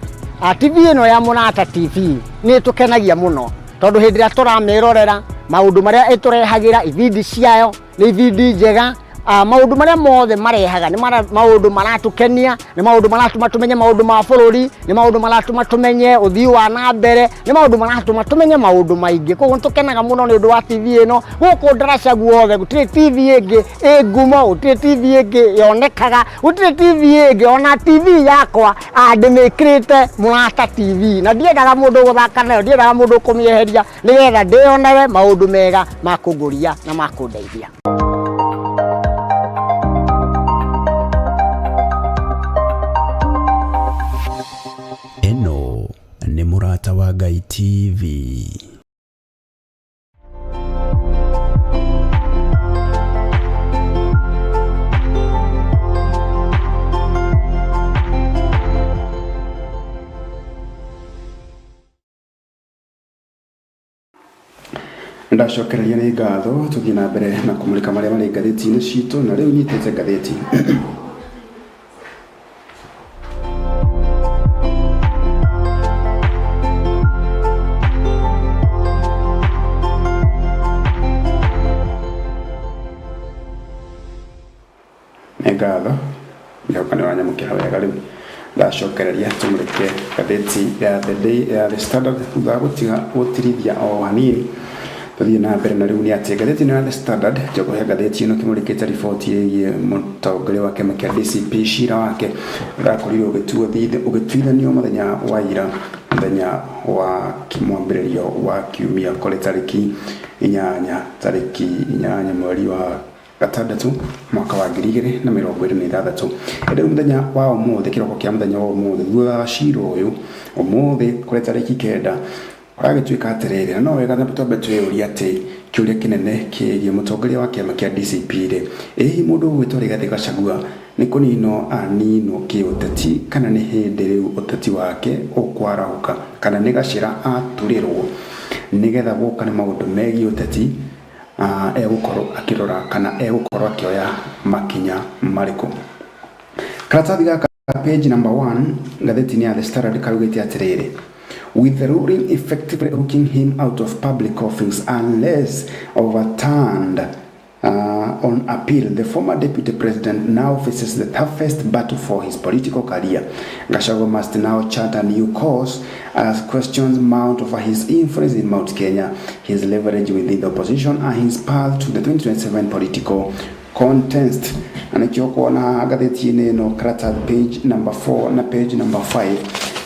TV ĩno ya Mũrata TV nĩ ĩtũkenagia mũno tondũ hĩndĩ ĩrĩa tũramĩrorera maũndũ marĩa ĩtũrehagĩra, ibindi ciayo nĩ ibindi njega. Maũndũ marĩa mothe marehaga nĩ maũndũ maratũkenia, nĩ maũndũ maratũma tũmenye maũndũ ma bũrũri, nĩ maũndũ maratũma tũmenye ũthii wa na mbere, nĩ maũndũ maratũma tũmenye maũndũ maingĩ. Koguo nĩ tũkenaga mũno nĩ ũndũ wa TV ĩno. Gũkũ ndaraca guothe gũtirĩ TV ĩngĩ ĩ ngumo, gũtirĩ TV ĩngĩ yonekaga, gũtirĩ TV ĩngĩ. Ona TV yakwa ndĩmĩkĩrĩte Mũrata TV na ndiendaga mũndũ gũthaka nayo, ndiendaga mũndũ kũmĩeheria nĩgetha ndĩyonewe maũndũ mega ma kũngũria na ma kũndeithia. Ĩno nĩ Mũrata wa Ngai TV. Ndacokereria nĩ ngatho, tũthiĩ na mbere na kũmũrĩka marĩa marĩ ngathĩti-inĩ citũ, na rĩu nyitĩte ngathĩti nĩ ngatho. Ũranyamũkĩra wega. Rĩu ndacokereria tũmũrĩke ngathĩti ya The Day ya The Standard thutha wa gũtiga gũtirithia o hanini tũthiĩ na mbere. Na rĩu nĩ atĩ ngathĩti ĩno ya The Standard, njogohe ngathĩti ĩno kĩmũrĩkĩte riboti ĩgiĩ mũtongoria wa kĩama kĩa DCP, cira wake ũrakorirwo ũgĩtuithanio mũthenya wa ira, mũthenya wa mwambĩrĩrio wa kiumia, kũrĩ tarĩki 8, tarĩki 8 mweri wa gatandatũ mwaka wa 2026. Ĩndĩ rĩu mũthenya wa ũmũthĩ, kĩroko kĩa mũthenya wa ũmũthĩ, thutha wa cira ũyũ ũmũthĩ kũrĩ tarĩki 9, kũragĩtuĩka atĩrĩrĩ, na no wega twambe twĩyũrie atĩ kĩũria kĩnene kĩgiĩ mũtongoria wa kĩama kĩa DCP rĩ, ĩ hihi mũndũ ũgwĩtwo Rigathĩ Gachagua nĩ kũninwo aninwo kĩũteti, kana nĩ hĩndĩ rĩu ũteti wake ũkwarahũka, kana nĩ gacĩra aturĩrwo nĩgetha gũka nĩ maũndũ megiĩ ũteti egũkorwo akĩrora kana egũkorwo akĩoya makinya marĩkũ? Karatathi gaka, page number 1, ngathĩti-inĩ ya The Standard, karugĩte atĩrĩrĩ, "With the ruling effectively looking him out of public office unless overturned on appeal, the former deputy president now faces the toughest battle for his political career. Gachagua must now chart a new course as questions mount over his influence in Mount Kenya, his leverage within the opposition, and his path to the 2027 political contest." Na nĩkĩo kuona ngathĩti-inĩ ĩno karatathi page number 4 na page number 5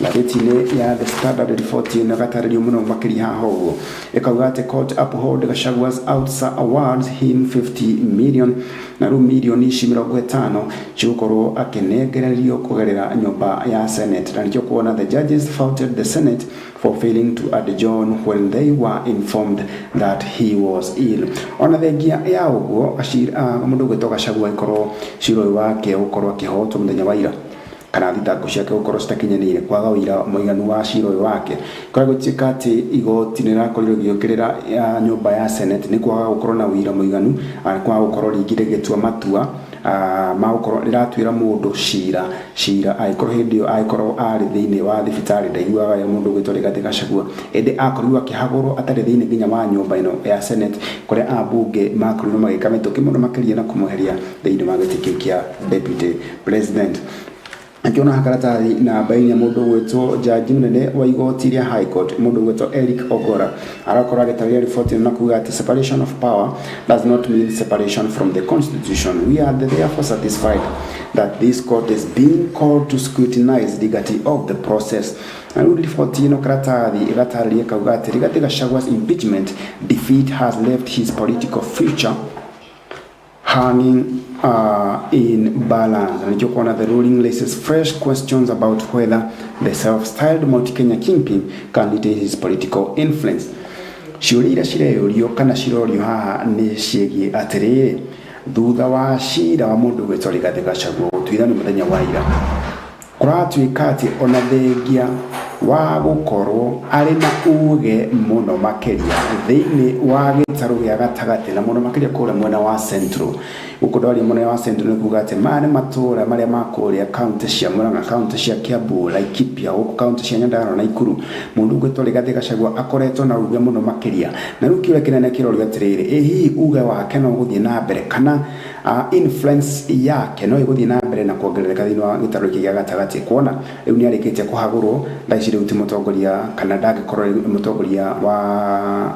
ngathĩti-inĩ ya The Standard, riboti ĩno ĩgatarĩrio mũno makĩria haha ũguo, ĩkauga atĩ court uphold Gachagua's ouster, awards him 50 million. Na rĩu mirioni ici 50 cigũkorwo akĩnengererio kũgerera nyũmba ya Senate. Na nĩkĩo kuona the judges faulted the Senate for failing to adjourn when they were informed that he was ill. Ona thengia ya ũguo, mũndũ ũgwĩtwo Gachagua agĩkorwo cira ũyũ wake gũkorwo akĩhotwo mũthenya wa ira, kana thitango ciake gũkorwo citakinyanĩire, kwaga ũira mũiganu wa cira ũyũ wake, kũrĩa gũtuĩka atĩ igoti nĩ rĩrakorirwo rĩgĩũkĩrĩra ya nyũmba ya Senate nĩ kwaga gũkorwo na ũira mũiganu, kwaga gũkorwo rĩngĩ rĩgĩtua matua ma gũkorwo rĩratuĩra mũndũ cira angĩkorwo hĩndĩ ĩyo angĩkorwo arĩ thĩinĩ wa thibitarĩ, ndaiguaga wega mũndũ ũgwĩtwo Rigathĩ Gachagua. Ĩndĩ akorirwo akĩhagũrwo atarĩ thĩinĩ nginya wa nyũmba ĩno ya Senate, kũrĩa ambunge makorirwo magĩka mĩtũkĩ mũno makĩria na kũmweheria thĩinĩ wa gĩtĩ kĩu kĩa deputy president. Akĩona karatathi namba 4, mũndũ ũgwĩtwo jaji mũnene wa igoti rĩa High Court, mũndũ ũgwĩtwo Eric Ogora, arakorwo agĩtarĩria riboti ĩno na kuga atĩ separation of power does not mean separation from the constitution. We are therefore satisfied that this court is being called to scrutinize the legality of the process. Na rĩu riboti ĩno karatathi ĩgatarĩria kauga atĩ Rigathĩ Gachagua's impeachment defeat has left his political future hanging in balance. Na nĩkĩo kuona the ruling raises fresh questions about whether the self-styled Mount Kenya kingpin can retain his political influence. Ciũria iria cireyũrio kana cirorio haha nĩ ciĩgiĩ atĩrĩrĩ, thutha wa cira wa mũndũ ũgwĩtwo Rigathĩ Gachagua gũtuithanio mũthenya wa ira, kũratuĩka atĩ ona thengia wa gũkorwo arĩ na uge mũno makĩria thĩinĩ wa gĩtarũ gĩa gatagatĩ, na mũno makĩria kũrĩa mwena wa Central, gũkũ ndwaria mwena wa Central nĩ kuga atĩ maya nĩ matũra marĩa ma kũrĩa kaunti cia Murang'a, kaunti cia Kiambu, Laikipia, gũkũ kaunti cia Nyandarua na Nakuru, mũndũ ũgwĩtwo Rigathĩ Gachagua akoretwo na uge mũno makĩria. Na rĩu kĩũria kĩnene kĩrorio atĩrĩrĩ, ĩ hihi uge wake no ũgũthiĩ na mbere, kana influence yake no ĩgũthiĩ na mbere na kuongerereka thĩinĩ wa gĩtarũ gĩkĩ gĩa gatagatĩ, kuona rĩu nĩ arĩkĩtie kũhagũrwo, thaa ici rĩu ti mũtongoria, kana ndangĩkorwo rĩu mũtongoria wa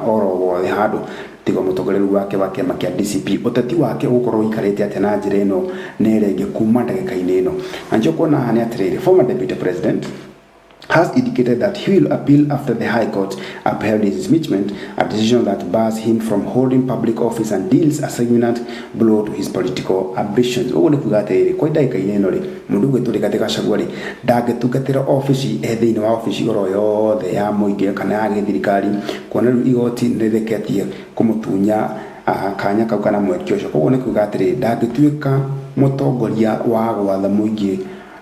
oro wothe handũ tiga mũtongoria rĩu wake wa kĩama kĩa DCP? Ũteti wake ũgũkorwo ũikarĩte atĩa na njĩra ĩno na ĩrĩa ĩngĩ kuma ndagĩka-inĩ ĩno? Na nĩkĩo kuona haha nĩ atĩrĩrĩ, former deputy president has indicated that he will appeal after the High Court upheld his impeachment, a decision that bars him from holding public office and deals a significant blow to his political ambitions. Ũguo nĩ kuga atĩrĩrĩ, kwa ndagĩka-inĩ ĩno rĩ, mũndũ ũgwĩtwo Rigathĩ Gachagua rĩ, ndangĩtungatĩra obici e thĩinĩ wa obici oro yothe ya mũingĩ kana ya gĩthirikari, kuona rĩu igoti nĩ rĩreketie kũmũtunya kanya kau kana mweke ũcio. Koguo nĩ kuga atĩrĩrĩ, ndangĩtuĩka mũtongoria wa gwatha mũingĩ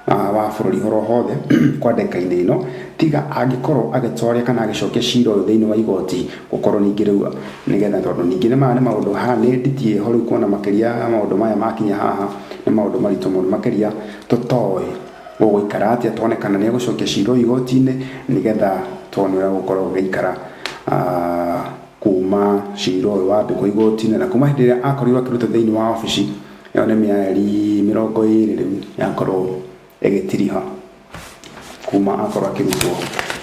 wa bũrũri oro hothe kwa ndagĩka-inĩ ĩno, tiga angĩkorwo agĩtwaria kana agĩcokia cira ũyũ thĩinĩ wa igoti, gũkorwo ningĩ rĩu nĩgetha, tondũ ningĩ nĩ maya nĩ maũndũ haha nĩ nditie ho rĩu kuona makĩria maũndũ maya makinya haha nĩ maũndũ maritũ mũno makĩria, tũtoĩ gũgũikara atĩa, tuone kana nĩ egũcokia cira ũyũ igoti-inĩ nĩgetha tuone ũrĩa gũkorwo gũgĩikara kuma cira ũyũ wambĩkwo igoti-inĩ na kuma hĩndĩ ĩrĩa akorirwo akĩrutwo thĩinĩ wa obici ĩyo, nĩ mĩeri 20 rĩu yakorwo. Ĩgĩtiriha kuma akorwo akĩrutwo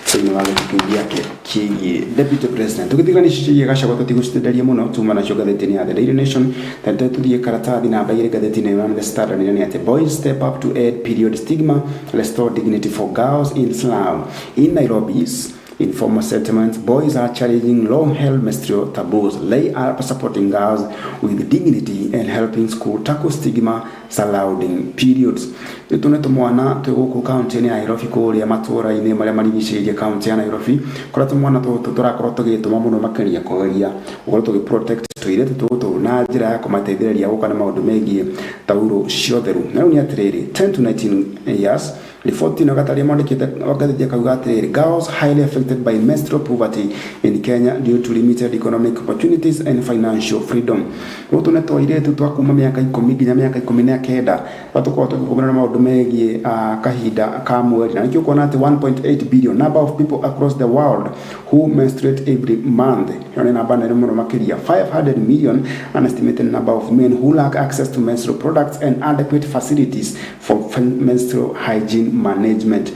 thĩinĩ wa gĩtĩ kĩu gĩake kĩgiĩ deputy president. Tũgĩtigana ici ciĩgiĩ Gachagua, tũtigũcitenderia mũno, tuma nacio ngathĩti-inĩ ya The Daily Nation. Tete tũthiĩ karatathi namba 2 ngathĩti-inĩ ya The Standard, nĩ atĩ boys step up to end period stigma, restore dignity for girls in slum. In Nairobi's informal settlements, boys are challenging long-held menstrual taboos. They are supporting girls with dignity and helping school tackle stigma surrounding periods. Tũtũ nĩ tũmwana twĩ gũkũ kaunti-inĩ ya Nairobi, kũrĩa matũũra-inĩ marĩa marigicĩirie kaunti ya Nairobi, kũrĩa tũmwana tũtũ tũrakorwo tũgĩtũma mũno makĩria kũgeria gũkorwo tũgĩ protect tũirĩtu tũtũ na njĩra ya kũmateithĩrĩria gũka na maũndũ megiĩ taurũ cia ũtheru. Na rĩu nĩ atĩrĩrĩ, 10 to 19 years. Riboti ĩno gataria mwandĩkĩte ngathĩti akauga atĩrĩrĩ, girls highly affected by menstrual poverty in Kenya due to limited economic opportunities and financial freedom. Rĩu tũne twa twa kuma mĩaka 10 nginya mĩaka 19 twa tũkoragwo tũgĩkũmĩra na maũndũ megiĩ kahinda ka mweri, na nĩkĩo ũkuona atĩ 1.8 billion number of people across the world who menstruate every month. Ĩyo nĩ namba nene mũno makĩria. 500 million an estimated number of men who lack access to menstrual products and adequate facilities for menstrual hygiene management.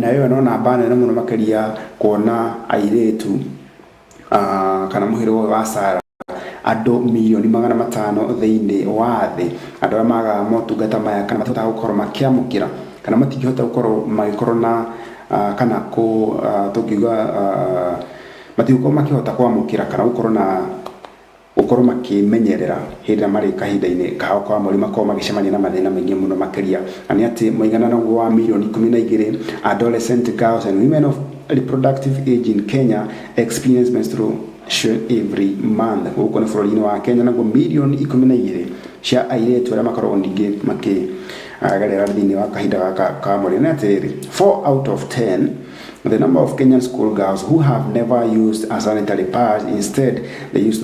Na ĩyo no namba nene mũno makĩria kuona airĩtu kana mũhĩrĩga wa Sara, andũ milioni 500 thĩinĩ wa thĩ, andũ arĩa magaga motungata maya kana matihotaga gũkorwo makĩamũkĩra kana matingĩhota gũkorwo magĩkorwo na kana kũ tũngiuga matigũkorwo makĩhota kwamũkĩra kana gũkorwo na gũkorwo makĩmenyerera hĩndĩ ĩrĩa marĩ kahinda-inĩ kao ka mweri, makorwo magĩcemania na mathĩna maingĩ mũno makĩria. Na nĩ atĩ mũigana naguo wa milioni 12 adolescent girls and women of reproductive age in Kenya experience menstruation every month. Gũkũ nĩ bũrũri-inĩ wa Kenya, naguo milioni 12 cia airĩtu arĩa makoragwo ningĩ makĩgerera thĩinĩ wa kahinda gaka ka mweri. Nĩ atĩrĩrĩ, 4 out of 10 the number of Kenyan school girls who have never used a sanitary pad. Instead, they use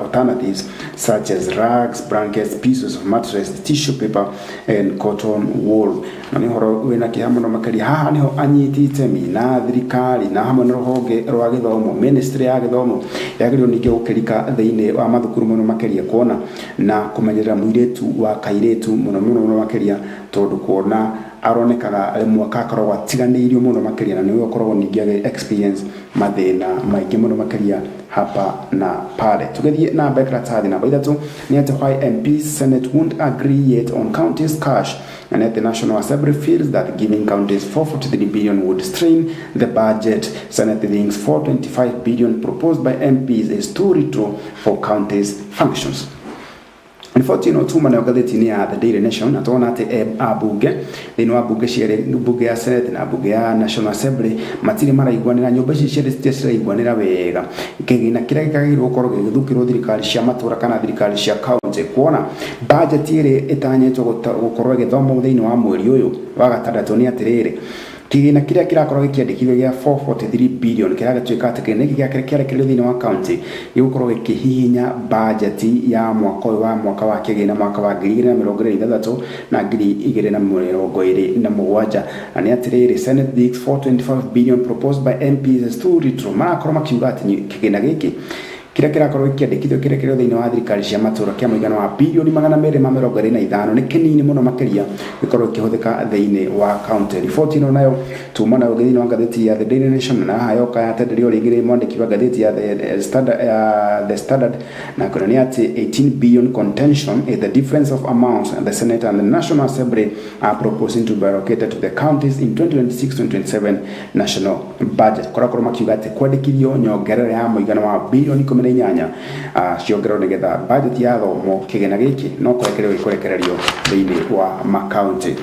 alternatives such as rags, blankets, pieces of mattress, tissue paper, and cotton wool. Na nĩ ũhoro wĩna kĩeha mũno makĩria. Haha nĩho anyiti itemi na thirikari na hamwe na rũhonge rwa gĩthomo, ministry ya gĩthomo, yagĩrĩirwo ningĩ gũkĩrika thĩinĩ wa mathukuru mũno makĩria, kuona na kũmenyerera mũirĩtu wa kairĩtu mũno mũno mũno makĩria, tondũ kuona aronekaga rĩmwe akoragwo atiganĩirio mũno makĩria, na nĩwe ũkoragwo ningĩ agĩ experience mathĩna maingĩ mũno makĩria hapa na pale. Tũgĩthiĩ na mbere, karatathi namba 3 nĩ atĩ why MPs Senate won't agree yet on counties cash, and yet the National Assembly feels that giving counties 443 billion would strain the budget. Senate thinks 425 billion proposed by MPs is too little for counties functions. Riboti ĩno tuma nayo ngathĩti-inĩ ya The Daily Nation, na tuona atĩ ambunge thĩinĩ wa mbunge cierĩ, mbunge ya Senate na mbunge ya National Assembly, matirĩ maraiguanĩra. Nyũmba ici cierĩ citirĩ ciraiguanĩra wega kĩgĩna kĩrĩa kĩagĩrĩirwo gũkorwo gĩgĩthukĩrwo thirikari cia matũra kana thirikari cia county, kuona budget ĩrĩa ĩtanyĩtwo gũkorwo ĩgĩthomwo thĩinĩ wa mweri ũyũ wa gatandatũ. Nĩ atĩrĩrĩ, kĩgĩna kĩrĩa kĩrakorwo gĩkĩandĩkithio gĩa 443 billion kĩragĩtuĩka atĩ kĩgĩna gĩkĩ kĩarekererio thĩinĩ wa county gĩgũkorwo gĩkĩhihinya budget ya mwaka ũyũ wa mwaka wa kĩgĩna, mwaka wa 2026 na 2027. Na nĩ atĩrĩrĩ, Senate thinks 425 billion proposed by MPs is too little. Marakorwo makiuga atĩ kĩgĩna gĩkĩ kĩrĩa kĩrakorwo gĩkĩandĩkithio kĩrekererio thĩinĩ wa thirikari cia matũra kĩa mũigana wa bilioni 225 nĩ kĩnini mũno makĩria gĩkorwo gĩkĩhũthĩka thĩinĩ wa county. Riboti ĩno nayo tuma nayo thĩinĩ wa ngathĩti ya The Daily Nation, na haha yoka yatenderio rĩngĩ nĩ mwandĩki wa ngathĩti ya The Standard, ya The Standard, na kuona nĩ atĩ 18 billion contention is the difference of amounts the Senate and the National Assembly are proposing to be allocated to the counties in 2026-2027 national budget. Kũrakorwo makiuga atĩ kwandĩkithio nyongerera ya mũigana wa bilioni 18 ciongererwo nĩgetha budget ya thomo, kĩgĩna gĩkĩ no kũrekererio gĩkũrekererio thĩinĩ wa makaunti.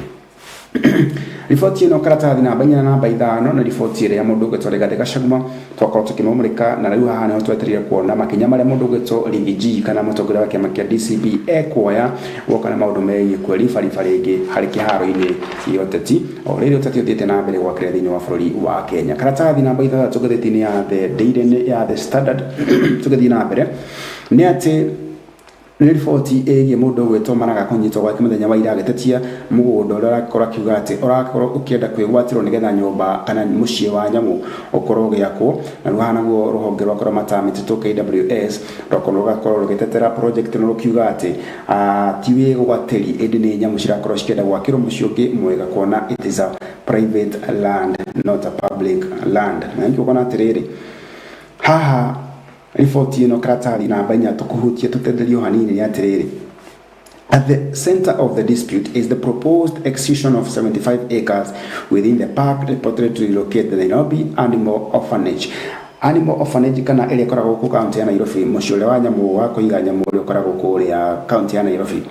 Riboti ĩno karatathi namba 4 na namba 5 nĩ riboti ĩrĩa mũndũ ũgwĩtwo Rigathĩ Gachagua twakorwo tũkĩmũmũrĩka, na rĩu haha nĩho twetereire kuona makinya marĩa mũndũ ũgwĩtwo Riggy G kana mũtongoria wa kĩama kĩa DCP ekuoya gwoka na maũndũ megiĩ kwĩribariba rĩngĩ harĩ kĩharo-inĩ gĩa ũteti, o rĩrĩ ũteti ũthiĩte na mbere gwakĩra thĩinĩ wa bũrũri wa Kenya. Karatathi namba 6 ngathĩti-inĩ ya The Daily, ya The Standard, tũgĩthiĩ na mbere, nĩ atĩ Nĩ riboti ĩgiĩ mũndũ ũgwĩtwo Maraga kũnyitwo gwake mũthenya wa ira agĩtetia mũgũnda ũrĩa ũrakorwo akiuga atĩ ũrakorwo ũkĩenda kwĩgwatĩrwo nĩgetha nyũmba kana mũciĩ wa nyamũ ũkorwo ũgĩakwo. Na rĩu haha naguo rũhonge rwa kũramata mĩtitũ KWS rwakorwo rũgakorwo rũgĩtetera project ĩno rũkiuga atĩ ti wĩgwatĩri ĩndĩ nĩ nyamũ cirakorwo cikĩenda gwakĩrwo mũciĩ ũngĩ mwega kuona it is a private land not a public land. Na nĩkĩo ũkona atĩrĩrĩ haha riboti ĩno karatathi namba inya tũkũhutia tũtenderio hanini nĩ atĩrĩrĩ. At the center of the dispute is the proposed excision of 75 acres within the park reported to relocate the Nairobi Animal Orphanage. Animal Orphanage kana ĩrĩa ĩkoragwo gũkũ kaunti ya Nairobi, mũciĩ ũrĩa wa nyamũ wa kũiga nyamũ ũrĩa ũkoragwo kũrĩa kaunti ya Nairobi,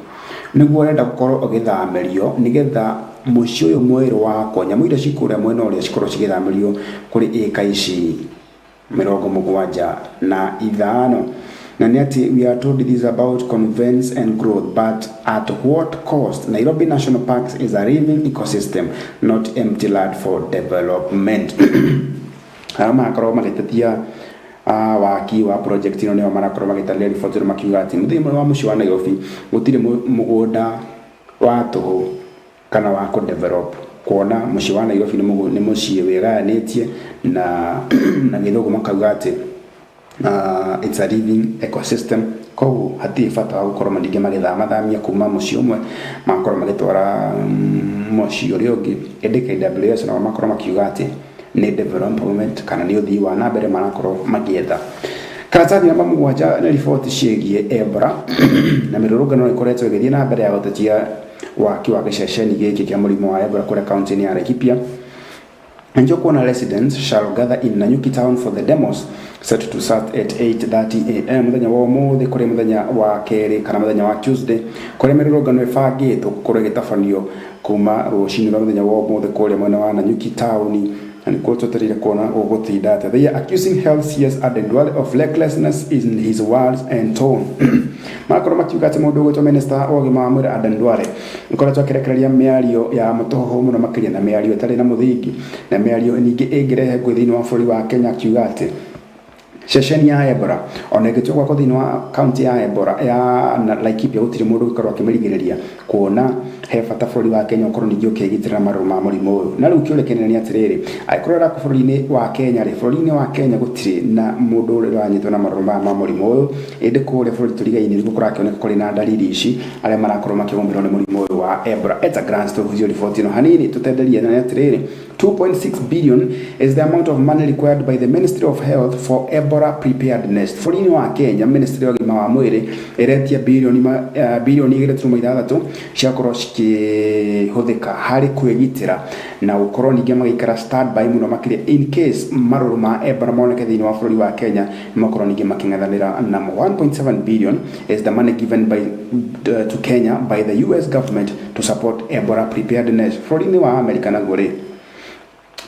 nĩguo ũrenda gũkorwo ũgĩthamĩrio nĩgetha mũciĩ ũyũ mwerũ wakwo, nyamũ iria ci kũrĩa mwena ũrĩa cikorwo cigĩthamĩrio kũrĩ ĩka ici 75. Na nĩ atĩ we are told this is about convenience and growth, but at what cost? Nairobi National Parks is a living ecosystem, not empty land for development. Arĩa marakorwo magĩtetia waki wa project ĩno nĩo marakorwo magĩtarĩria riboti ĩno makiuga atĩ thĩinĩ wa mũciĩ wa Nairobi gũtirĩ mũgũnda wa tũhũ kana wa kũ develop, kuona mũciĩ wa Nairobi nĩ mũciĩ wĩgayanĩtie na gĩthũngũ makauga atĩ it's a living ecosystem. Koguo hatirĩ bata wa gũkorwo ningĩ magĩthamathamia kuma mũciĩ ũmwe magakorwo magĩtwara mũciĩ ũrĩa ũngĩ. Ĩndĩ KWS nao makorwo makiuga atĩ nĩ development kana nĩ ũthii wa na mbere marakorwo magĩetha. Karatathi namba 7 nĩ riboti ciĩgiĩ Ebola na mĩrũrũngano ĩkoretwo ĩgĩthiĩ na mbere ya gũtetia waki wa gĩceceni gĩkĩ kĩa mũrimũ wa Ebola kũrĩa kaunti-inĩ ya Laikipia. Njokuona residents shall gather in Nanyuki town for the demos set to start at 8:30 am mũthenya wa ũmũthĩ kũrĩ mũthenya wa kerĩ kana mũthenya wa Tuesday kũrĩa mĩrũrũngano ĩbangĩtwo gũkorwo ĩgĩtabanio kuma rũcinĩ rwa mũthenya wa ũmũthĩ kũrĩa mwena wa Nanyuki town, na nĩkuo twetereire kuona gũgũtinda atĩa. They are accusing health CS Aden Duale of recklessness in his words and tone. Marakorwo makiuga atĩ mũndũ ũgwĩtwo minister wa ũgima wa mwĩrĩ Aden Duale nĩkoretwo akĩrekereria mĩario ya mũtũhũhũ mũno makĩria na mĩario ĩtarĩ na mũthingi na mĩario ningĩ ĩngĩrehe ngũĩ thĩinĩ wa bũrũri wa Kenya, akiuga atĩ ceceni ya Ebola ona ĩngĩtua gwakwo thĩinĩ wa kaunti ya Ebola ya Laikipia gũtirĩ mũndũ ũngĩkorwo akĩmĩrigĩrĩria, kuona he bata bũrũri wa Kenya ũkorwo ningĩ ũkĩgitĩra marũrũ ma mũrimũ ũyũ. Na rĩu kĩũria kĩnene nĩ atĩrĩrĩ, angĩkorwo ĩrakwo bũrũri-inĩ wa Kenya rĩ, bũrũri-inĩ wa Kenya gũtirĩ na mũndũ ũrĩa ũranyitwo na marũrũ maya ma mũrimũ ũyũ, ĩndĩ kũrĩa bũrũri tũrigainie nĩguo kũrakĩoneka kũrĩ na dalili ici arĩa marakorwo makĩgũmĩrwo nĩ mũrimũ ũyũ wa Ebola. At a glance tũhunjie riboti ĩno hanini tũtenderie, na nĩ atĩrĩrĩ, 2.6 billion is the amount of money required by the Ministry of Health for Ebola preparedness. Bũrũri-inĩ wa Kenya, Ministry ya ũgima wa mwĩrĩ ĩretia bilioni 2.6 ciakorwo cikĩhũthĩka harĩ kwĩgitĩra na gũkorwo ningĩ magĩikara standby mũno makĩria in case marũrũ ma Ebola moneke thĩinĩ wa bũrũri wa Kenya, makorwo ningĩ makĩng'ethanĩra namo. 1.7 billion is the money given by to Kenya by the US government to support Ebola preparedness. Bũrũri-inĩ wa Amerika naguo rĩ,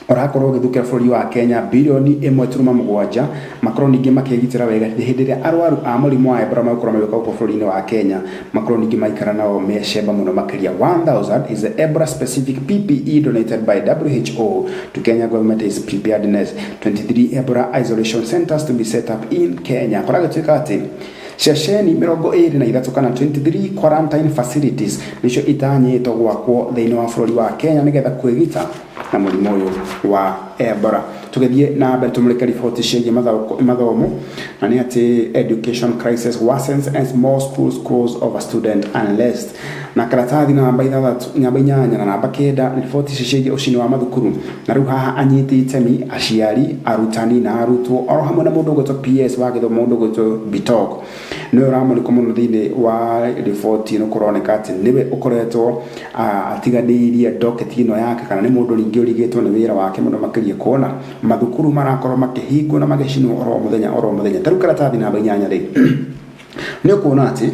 ũrakorwo ũgĩthukĩra bũrũri wa Kenya bilioni 1.7 makorwo ningĩ makĩgitĩra wega hĩndĩ ĩrĩa arwaru a mũrimũ wa Ebola megũkorwo magĩũka gũkũ bũrũri-inĩ wa Kenya, makorwo ningĩ maikara nao mecemba mũno makĩria. 1000 is the Ebola specific PPE donated by WHO to Kenya government is preparedness. 23 Ebola isolation centers to be set up in Kenya. Kũragĩtuĩka atĩ ceceni 23 kana 23 quarantine facilities nĩcio itanyĩtwo gwakwo thĩinĩ wa bũrũri wa Kenya nĩgetha kwĩgita na mũrimũ ũyũ wa Ebola. Tũgĩthiĩ na mbere tũmũrĩke riboti ciĩgiĩ mathomo, na nĩ atĩ education crisis worsens as more schools close over student unrest. Na karatathi namba 6, namba 8 na namba 9 riboti ici ciĩgiĩ ũcini wa mathukuru, na rĩu haha anyiti itemi aciari, arutani na arutwo oro hamwe na mũndũ ũgwĩtwo PS wa gĩthomo, mũndũ ũgwĩtwo Bitok nĩwe ũramũrĩkwo mũno thĩinĩ wa riboti ĩno. Kũroneka atĩ nĩwe ũkoretwo atiganĩirie docket ĩno yake, kana nĩ mũndũ ningĩ ũrigĩtwo nĩ wĩra wake mũno makĩria kuona mathukuru marakorwo makĩhingwo na magĩcinwo oro mũthenya oro mũthenya. Ta rĩu karatathi namba 8 rĩ, nĩ ũkuona atĩ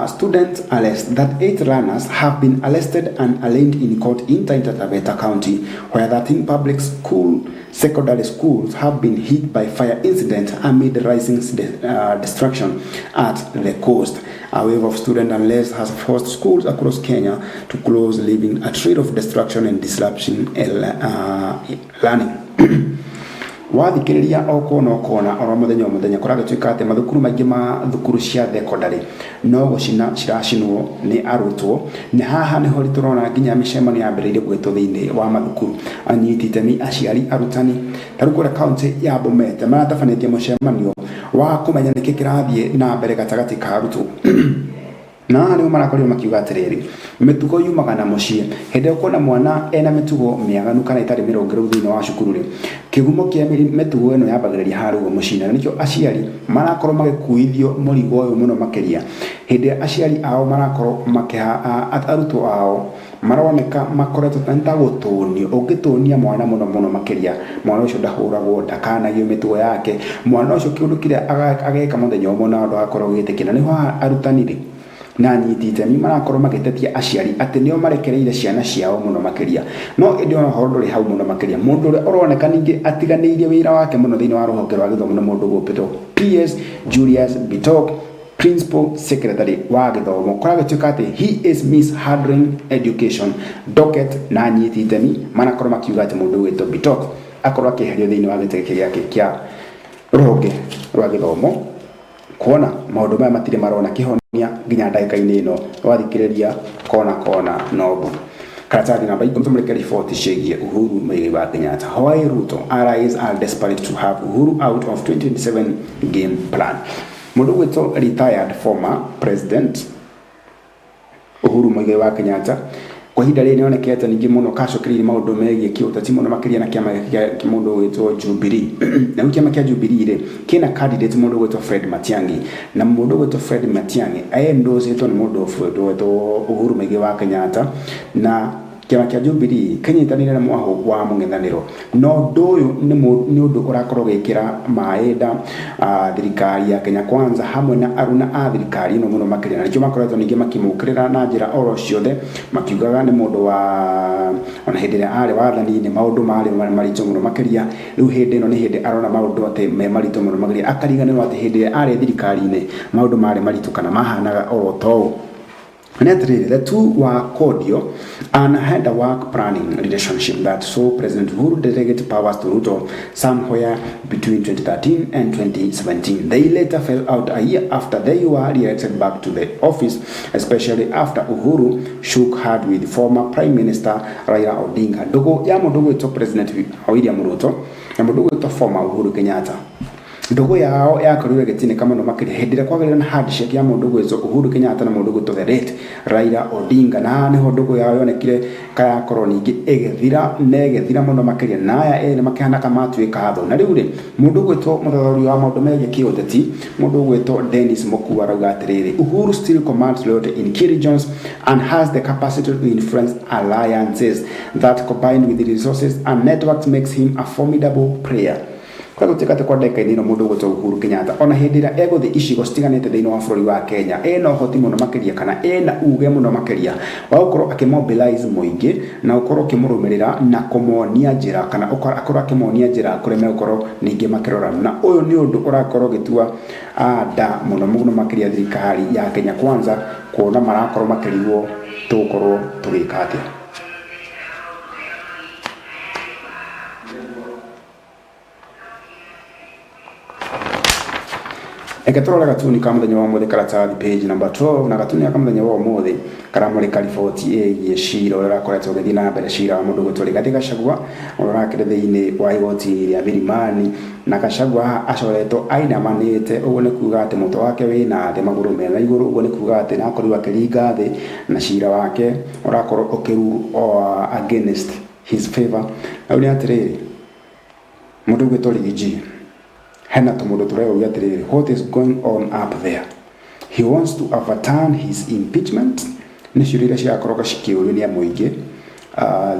student arrest that 8 learners have been arrested and arraigned in court in Taita Taveta County, where 13 public school secondary schools have been hit by fire incident amid rising destruction at the coast. A wave of student unrest has forced schools across Kenya to close, leaving a trail of destruction and disruption learning. Wathikĩrĩria o kona o kona oro mũthenya o mũthenya kũragĩtuĩka atĩ mathukuru maingĩ ma thukuru cia thekondarĩ no gũcina ciracinwo nĩ arutwo, na haha nĩho tũrona nginya mĩcemanio yambĩrĩirie gwĩtwo thĩinĩ wa mathukuru. Anyiti itemi, aciari, arutani, ta rĩu kũrĩa kaũntĩ ya Bomet maratabanĩtie mũcemanio wa kũmenya nĩkĩ kĩrathiĩ na mbere gatagatĩ ka arutwo. Na haha nĩho marakorirwo makiuga atĩrĩrĩ, mĩtugo yumaga na mũciĩ. Hĩndĩ ĩrĩa ũkuona mwana ena mĩtugo mĩaganu kana ĩtarĩ mĩrũngĩrĩru thĩinĩ wa cukuru rĩ, kĩhumo kĩa mĩtugo ĩno yambagĩrĩria harĩa ũguo mũciĩ. Na nĩkĩo aciari marakorwo magĩkuithio mũrigo ũyũ mũno makĩria. Hĩndĩ ĩrĩa aciari ao marakorwo makĩha arutwo ao maroneka makoretwo nĩ ta gũtũnio. Ũngĩtũnia mwana mũno mũno makĩria, mwana ũcio ndahũragwo, ndakanagio mĩtugo yake, mwana ũcio kĩũndũ kĩrĩa ageka mũthenya ũmwe na ndũgakorwo ũgĩtĩkia. Na nĩho haha arutani rĩ, na anyiti itemi marakorwo magĩtetia aciari atĩ nĩo marekereire ciana ciao mũno makĩria. No ĩndĩ ona ũhoro ndũrĩ hau mũno makĩria. Mũndũ ũrĩa ũroneka ningĩ atiganĩirie wĩra wake mũno thĩinĩ wa rũhonge rwa gĩthomo nĩ mũndũ ũgwĩtwo PS Julius Bitok, Principal Secretary wa gĩthomo. Kũragĩtuĩka atĩ he is mishandling education docket, na anyiti itemi marakorwo makiuga atĩ mũndũ ũgwĩtwo Bitok akorwo akĩeherio thĩinĩ wa gĩtĩ gĩkĩ gĩake kĩa rũhonge rwa gĩthomo, kuona maũndũ maya matirĩ marona kĩhonia nginya ndagĩka-inĩ ĩno. Wathikĩrĩria kona kona no mbu. Karatathi namba 10 tũmũrĩke riboti ciĩgiĩ Uhuru Muigai wa Kenyatta. Why Ruto allies are desperate to have Uhuru out of 2027 game plan. Mũndũ ũgwĩtwo retired former president Uhuru Muigai wa Kenyatta kwa ihinda rĩrĩ nĩonekete ningĩ mũno kacokereirie maũndũ megiĩ kĩũteti mũno makĩria na kĩama gĩake kĩa mũndũ ũgwĩtwo Jubilee. Na rĩu kĩama kĩa Jubilee rĩ kĩna candidate mũndũ ũgwĩtwo Fred Matiang'i, na mũndũ ũgwĩtwo Fred Matiang'i endorsetwo nĩ mũndũ ũgwĩtwo Uhuru Muigai wa Kenyatta, na kĩama kĩa Jubilee kĩnyitanĩire na mwahũ wa mũng'ethanĩro. Na ũndũ ũyũ nĩ ũndũ ũrakorwo ũgĩkĩra maĩ nda thirikari ya Kenya Kwanza hamwe na aruna a thirikari ĩno mũno makĩria, na nĩkĩo makoretwo ningĩ makĩmũkĩrĩra na njĩra oro ciothe, makiugaga nĩ mũndũ wa ona hĩndĩ ĩrĩa arĩ wathani-inĩ maũndũ marĩ maritũ mũno makĩria. Rĩu hĩndĩ ĩno nĩ hĩndĩ arona maũndũ atĩ me maritũ mũno makĩria, akariganĩrwo atĩ hĩndĩ ĩrĩa arĩ thirikari-inĩ maũndũ marĩ maritũ kana mahanaga oro ta ũũ. Nĩ atĩrĩrĩ, the two were cordial and had a work planning relationship that saw President Uhuru delegate powers to Ruto somewhere between 2013 and 2017. They later fell out a year after they were re-elected back to the office, especially after Uhuru shook hands with former Prime Minister Raila Odinga. Ndũgũ ya mũndũ ũgwĩtwo President William Ruto na mũndũ ũgwĩtwo former Uhuru Kenyatta, ndũgũ yao yakorirwo ĩgĩtinĩka mũno makĩria hĩndĩ ĩrĩa kwagĩrĩire na handshake ya mũndũ ũgwĩtwo Uhuru Kenyatta na mũndũ ũgwĩtwo the late Raila Odinga. Na haha nĩho ndũgũ yao yonekire kayakorwo ningĩ ĩgĩthira na ĩgĩthira mũno makĩria, na aya erĩ makĩhana ka matuĩka thũ. Na rĩu rĩ, mũndũ ũgwĩtwo mũthathaũri wa maũndũ megiĩ kĩũteti, mũndũ ũgwĩtwo Dennis Mokua, arauga atĩrĩrĩ, Uhuru still commands loyalty in key regions and has the capacity to influence alliances that, combined with the resources and networks, makes him a formidable player. Kwa gũtuĩka atĩ kwa ndagĩka-inĩ ĩno mũndũ ũgwĩtwo Uhuru Kenyatta ona hĩndĩ ĩrĩa egũthiĩ icigo citiganĩte thĩinĩ wa bũrũri wa Kenya, ena ũhoti mũno makĩria kana ena uge mũno makĩria wa gũkorwo akĩmobilize mũingĩ na gũkorwo ũkĩmũrũmĩrĩra na kũmonia njĩra, kana akorwo akĩmonia njĩra kũrĩa megũkorwo ningĩ makĩrora. Na ũyũ nĩ ũndũ ũrakorwo ũgĩtua nda mũno mũno makĩria thirikari ya Kenya Kwanza, kuona marakorwo makĩrigwo tũgũkorwo tũgĩka atĩa. Reke tũrore gatuni ka mũthenya wa ũmũthĩ, karatathi page number 12. Na gatuni ka mũthenya wa ũmũthĩ karamũrĩka riboti ĩgiĩ cira ũrĩa ũrakoretwo ũgĩthiĩ na mbere, cira wa mũndũ ũgwĩtwo Rigathĩ Gachagua ũrĩa ũrakĩrĩ thĩinĩ wa igoti rĩa Milimani. Na Gachagua haha acoretwo ainamanĩte, ũguo nĩ kuga atĩ mũtwe wake wĩna thĩ, magũrũ mena igũrũ, ũguo nĩ kuga atĩ nĩ akorirwo akĩringa thĩ, na cira wake ũrakorwo ũkĩ rule against his favor. Na rĩu nĩ atĩrĩrĩ, mũndũ ũgwĩtwo Riggy G, hena tũmũndũ tũreyũria atĩrĩrĩ, what is going on up there? He wants to overturn his impeachment? Nĩ ciũria iria cirakorwo cikĩũrio nĩ mũingĩ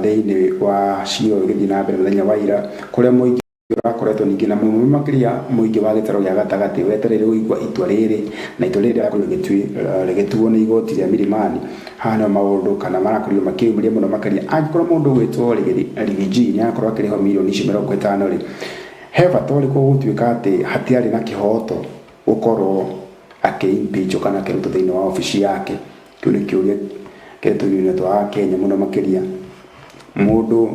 thĩinĩ wa cira ũyũ ũgĩthiĩ na mbere mũthenya wa ira, kũrĩa mũingĩ ũrakoretwo ningĩ na mũno makĩria mũingĩ wa gĩtarũ gĩa gatagatĩ wetereire kũigua itua rĩrĩ, na itua rĩrĩ rĩrakorirwo rĩgĩtuo nĩ igoti rĩa Milimani. Haha nĩho maũndũ kana marakorirwo makĩyumĩria mũno makĩria. Angĩkorwo mũndũ ũgwĩtwo Riggy G nĩ arakorwo akĩrĩhwo mirioni icio 50 rĩ, he bata ũrĩkũ gũtuĩka atĩ hatiarĩ na kĩhoto gũkorwo akĩ-impeach kana akĩrutwo thĩinĩ wa obici yake? Kĩu nĩ kĩũria kĩrĩa tũiyũire twa Akenya mũno makĩria. Mũndũ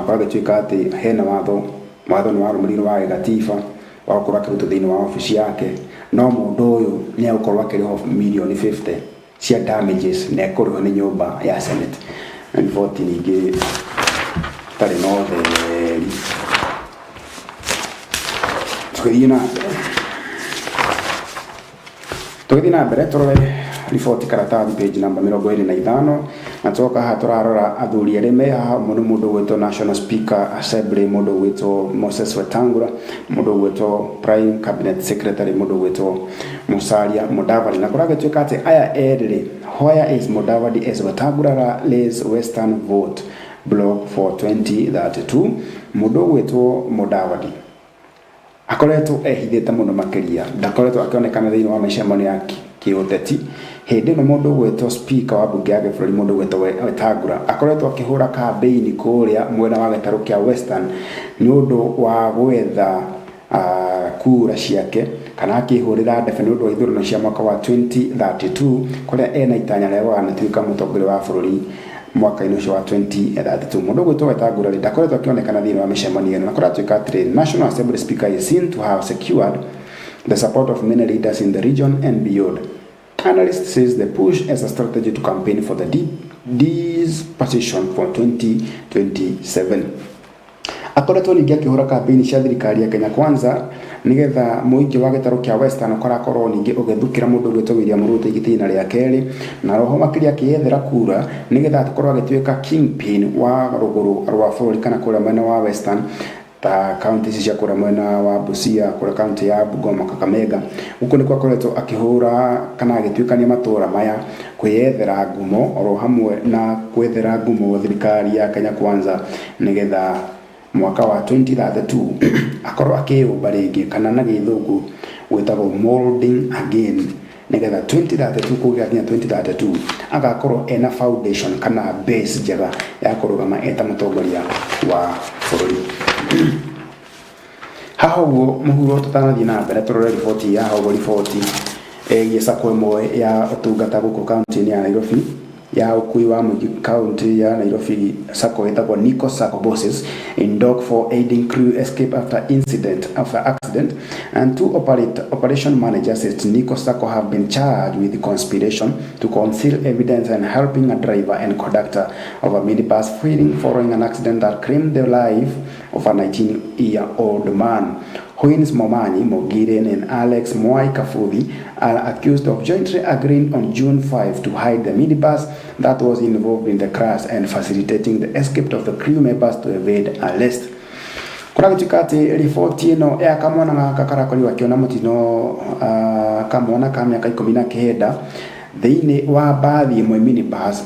agagĩtuĩka atĩ hena watho Watho nĩ warũmĩrĩirwo wa gĩgatiba wa gũkorwo akĩrutwo thĩinĩ wa obici yake, no mũndũ ũyũ nĩ egũkorwo akĩrĩhwo mirioni 50 cia damages na ekũrĩhwo nĩ nyũmba ya Senate. Na riboti ningĩ ĩtarĩ na ũtheri. Tũgĩthiĩ na mbere. Tũgĩthiĩ na mbere tũrore riboti karatathi page namba 25, na twoka haha tũrarora athuri erĩ me haha. Ũmwe nĩ mũndũ ũgwĩtwo National Speaker Assembly, mũndũ ũgwĩtwo Moses Wetangula, mũndũ ũgwĩtwo Prime Cabinet Secretary, mũndũ ũgwĩtwo Musalia Mudavadi. Na kũragĩtuĩka atĩ aya erĩ rĩ, where is Mudavadi as Wetangula lays Western vote block for 2032? Mũndũ ũgwĩtwo Mudavadi akoretwo ehithĩte mũno makĩria, ndakoretwo akĩonekana thĩinĩ wa mĩcemanio ya kĩũteti. Hĩndĩ ĩno mũndũ ũgwĩtwo speaker wa mbunge ya gĩbũrũri, mũndũ ũgwĩtwo Wetangula, akoretwo akĩhũra kambĩini kũrĩa mwena wa gĩtarũ kĩa Western nĩ ũndũ wa gwetha kura ciake kana akĩhũrĩra ndebe nĩ ũndũ wa ithurano cia mwaka wa 2032, kũrĩa ena itanya rĩa gũganatuĩka mũtongoria wa bũrũri mwaka-inĩ ũcio wa 2032. Mũndũ ũgwĩtwo Wetangula rĩ, ndakoretwo akĩonekana thĩinĩ wa mĩcemanio ĩno, na kũratuĩka atĩrĩrĩ, National Assembly Speaker is seen to have secured the support of many leaders in the region and beyond. Analyst says the push as a strategy to campaign for the deep this position for 2027. Akoretwo ningĩ akĩhũra kambĩini cia thirikari ya Kenya Kwanza nĩgetha mũingĩ wa gĩtarũ kĩa Western ũkarakorwo ningĩ ũgĩthukĩra mũndũ ũgwĩtwo William Ruto igĩtina rĩa kerĩ, na roho makĩria akĩyethera kura nĩgetha akorwo agĩtuĩka kingpin wa rũgũrũ rwa bũrũri kana kũrĩa mwena wa Western, ta kaunti ici cia kũrĩa mwena wa Busia, kũrĩa kaunti ya Bungoma, Kakamega. Gũkũ nĩkuo akoretwo akĩhũra kana agĩtuĩkania matũra maya kwĩyethera ngumo oro hamwe na kwethera ngumo thirikari ya Kenya Kwanza, nĩgetha mwaka wa 2032 akorwo akĩyũmba rĩngĩ, kana na gĩthũngũ gwĩtagwo molding again, nĩgetha 2032 kũgĩa nginya 2032 agakorwo ena foundation kana base njega ya kũrũgama eta mũtongoria wa bũrũri. Haha ũguo mũhuro, tũtanathiĩ na mbere tũrore riboti ya haha ũguo, riboti ĩgiĩ sacco ĩmwe ya ũtungata gũkũ kaunti-inĩ ya Nairobi ya ũkui wa mũingĩ. Kaunti ya Nairobi, sacco ĩtagwo Nico Sacco bosses in dock for aiding crew escape after incident, after accident, and two operation managers at Nico Sacco have been charged with conspiration to conceal evidence and helping a driver and conductor of a minibus fleeing following an accident that claimed the life of a 19-year-old man. Huins Momanyi Mogire and Alex Mwai Kafuthi are accused of jointly agreeing on June 5 to hide the minibus that was involved in the crash and facilitating the escape of the crew members to evade arrest. Kũragĩtuĩka atĩ riboti ĩno ya kamwana gaka karakorirwo akĩona mũtino, kamwana ka mĩaka 19, thĩinĩ wa mbathi ĩmwe, minibus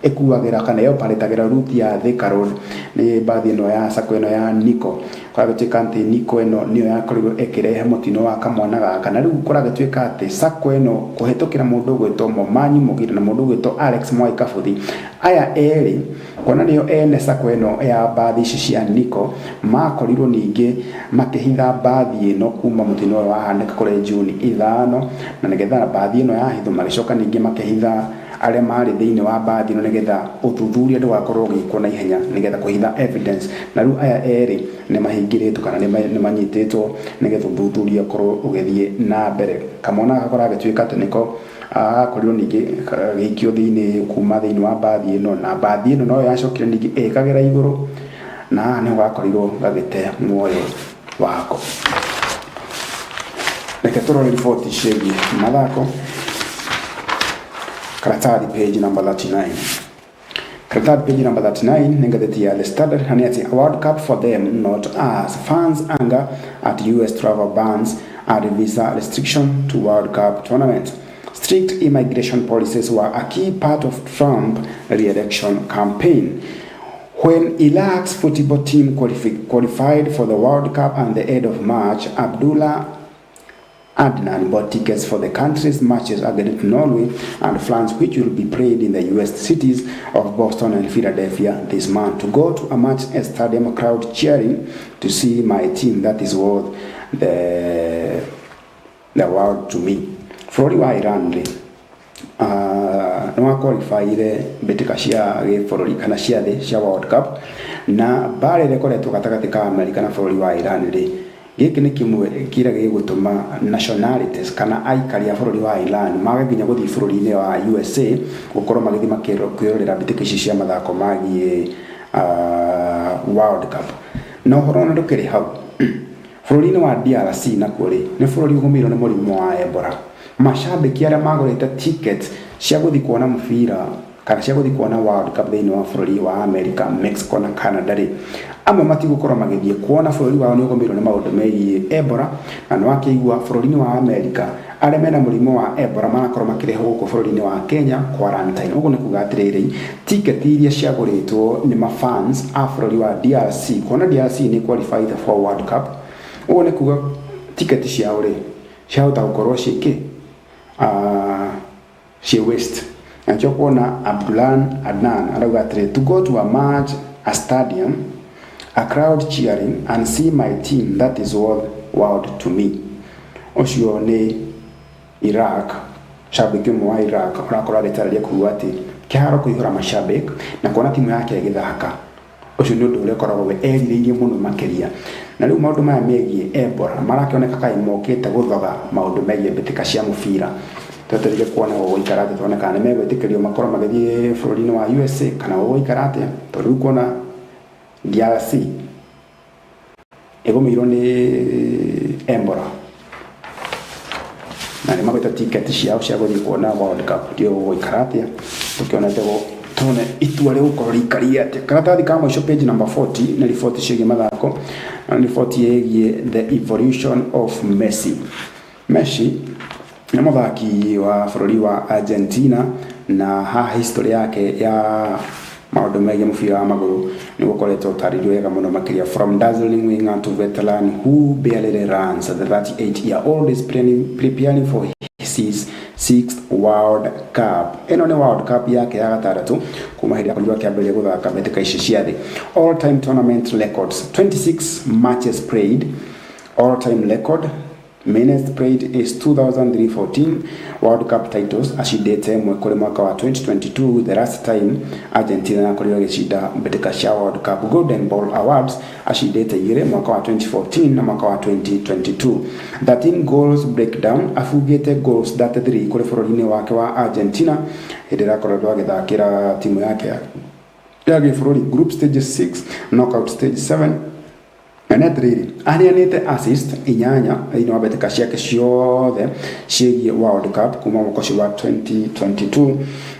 ĩkuagĩra kana ĩoparetagĩra route ya Thika Road, nĩ mbathi ĩno ya sacco ĩno ya Nico. Kũragĩtuĩka atĩ Nico ĩno nĩyo yakorirwo ĩkĩrehe mũtino wa kamwana gaka, na rĩu kũragĩtuĩka atĩ sacco ĩno kũhĩtũkĩra mũndũ ũgwĩtwo Momanyi Mogire na mũndũ ũgwĩtwo Alex Mwai Kabuthi, aya erĩ kuona nĩo ene sacco ĩno ya mbathi ici cia Nico, makorirwo ningĩ makĩhitha mbathi ĩno kuma mũtino ũyũ wahanĩka kũrĩ Juni 5, na nĩgetha mbathi ĩno yahithwo, magĩcoka ningĩ makĩhitha arĩa marĩ thĩinĩ wa mbathi ĩno nĩgetha ũthuthuria ndũgakorwo ũgĩkwo na ihenya, nĩgetha kũhitha evidence. Na rĩu aya erĩ nĩ mahingĩrĩtwo kana nĩ manyitĩtwo nĩgetha ũthuthuria ũkorwo ũgĩthiĩ na mbere. Kamwana gaka karagĩtuĩka atĩ nĩko agakorirwo ningĩ gagĩikio thĩinĩ kuma thĩinĩ wa mbathi ĩno, na mbathi ĩno noyo yacokire ningĩ ĩkagera igũrũ, na haha nĩho gakorirwo gagĩte muoyo wako. Reke tũrore riboti ciĩgiĩ mathako, karatathi page number 39. Karatathi page number 39 nĩ ngathĩti ya The Standard, na nĩ atĩ "World Cup for them, not us. Fans anger at US travel bans and visa restriction to World Cup tournament." Strict immigration policies were a key part of Trump re-election campaign. When Iraq's football team qualified for the World Cup at the end of March, Abdullah Adnan bought tickets for the country's matches against Norway and France, which will be played in the US cities of Boston and Philadelphia this month. "To go to a match, a stadium crowd cheering to see my team, that is worth the world to me." Bũrũri wa Iran rĩ, Nĩ wa qualifyire mbĩtĩka cia gĩbũrũri kana cia thĩ cia World Cup, na mbara ĩrĩa ĩkoretwo gatagatĩ ka Amerika na bũrũri wa Iran rĩ, gĩkĩ nĩ kĩmwe kĩrĩa gĩgũtũma nationalities kana aikari a bũrũri wa Iran mage nginya gũthiĩ bũrũri-inĩ wa USA gũkorwo magĩthiĩ kwĩrorera mbĩtĩka ici cia mathako magiĩ World Cup. Na ũhoro ona ndũkĩrĩ hau, bũrũri-inĩ wa DRC nakuo rĩ, nĩ bũrũri ũgũmĩirwo nĩ mũrimũ wa Ebola. Macambĩki arĩa magũrĩte tickets cia gũthiĩ kuona mũbira kana cia gũthiĩ kuona World Cup thĩinĩ wa bũrũri wa America, Mexico na Canada rĩ, amwe matigũkorwo magĩthiĩ kuona bũrũri wao nĩ ũgũmĩirwo nĩ maũndũ megiĩ Ebola. Na nĩ wakĩigua bũrũri-inĩ wa America arĩa mena mũrimũ wa Ebola marakorwo makĩrehwo gũkũ bũrũri-inĩ wa Kenya quarantine. Ũguo nĩ kuga atĩrĩrĩ, tiketi iria ciagũrĩtwo nĩ mafans a bũrũri wa DRC, kuona DRC nĩ qualified for World Cup, ũguo nĩ kuga tiketi ciao rĩ ciahota gũkorwo ciĩkĩ ciĩ waste. Na nĩkĩo kuona Abdulan Adnan arauga atĩrĩ, "To go to a match, a stadium, a crowd cheering and see my team, that is worth world to me." Ũcio nĩ Iraq, shabiki ũmwe wa Iraq ũrakorwo agĩtarĩria kuga atĩ kĩharo kũihũra mashabiki na kuona timu yake ĩgĩthaka, ũcio nĩ ũndũ ũrĩa ũkoragwo we erirĩirie mũno makĩria. Na rĩu maũndũ maya megiĩ Ebola marakĩoneka kaĩ mokĩte gũthoga maũndũ megiĩ mbĩtĩka cia mũbira. Twetereire kuona gũgũikara atĩa, tuone kana nĩ megwĩtĩkĩrio makorwo magĩthiĩ bũrũri-inĩ wa USA kana gũgũikara atĩa, tondũ rĩu kuona DRC ĩgũmĩirwo nĩ Ebola na nĩ magwĩte tiketi ciao cia gũthiĩ kuona World Cup, ndiũĩ gũgũikara atĩa. Tũkĩonete tuone itua rĩgũkorwo rĩikarie atĩa. Karatathi ka mũico, page number 40, nĩ riboti ciĩgiĩ mathako na nĩ riboti ĩgiĩ the evolution of Messi. Messi nĩ mũthaki wa bũrũri wa Argentina, na haha history yake ya maũndũ megiĩ mũbira wa magũrũ nĩ gũkoretwo ũtarĩrio wega mũno makĩria. From dazzling winger to veteran who barely runs, the 38-year-old is preparing for his sixth World Cup. Ĩno nĩ World Cup yake ya gatandatũ kuma hĩndĩ akorirwo akĩambĩrĩria gũthaka mbĩtĩka ici cia thĩ. All time tournament records: 26 matches played, all time record minutes played is 2314. World Cup titles, acindĩte ĩmwe kũrĩ mwaka wa 2022, the last time Argentina yakorirwo ĩgĩcinda mbĩtĩka cia World Cup. Golden Ball Awards, acindĩte igĩrĩ, mwaka wa 2014 na mwaka wa 2022. 13 goals breakdown: abungĩte goals 33 kũrĩ bũrũri-inĩ wake wa Argentina hĩndĩ ĩrĩa akoretwo agĩthakĩra timu yake ya gĩbũrũri. Group stage 6, knockout stage 7. Na nĩ atĩrĩrĩ, aheanĩte assist inyanya thĩinĩ wa mbĩtĩka ciake ciothe ciĩgiĩ World Cup kuma mwaka ũcio wa 2022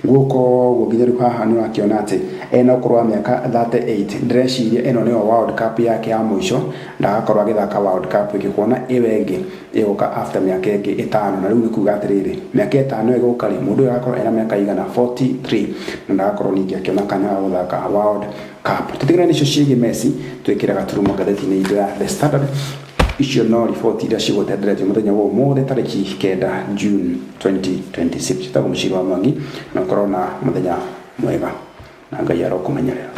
gũko ũguo nginya rĩu. Haha nĩ ũrakĩona atĩ ena ũkũrũ wa mĩaka 38. Ndĩreciria ĩno nĩyo World Cup yake ya mũico, ndagakorwo agĩthaka World Cup ĩngĩ, kuona ĩyo ĩngĩ ĩgũka after mĩaka ĩngĩ 5. Na rĩu nĩ kuga atĩrĩrĩ, mĩaka 5 ĩgũka rĩ, mũndũ ũyũ agakorwo ena mĩaka igana 43 na ndagakorwo ningĩ akĩona kanya ga gũthaka World Cup. Tũtigane nicio ciĩgiĩ Messi, twĩkĩre gaturumo ngathĩti-inĩ itũ ya The Standard. Icio no riboti iria cigũtenderetio mũthenya wa ũmũthĩ, tarĩki 9 June 2026. Ciĩtagwo Mũciri wa Mwangi, na ũkorwo na mũthenya mwega na Ngai arokũmenyerera.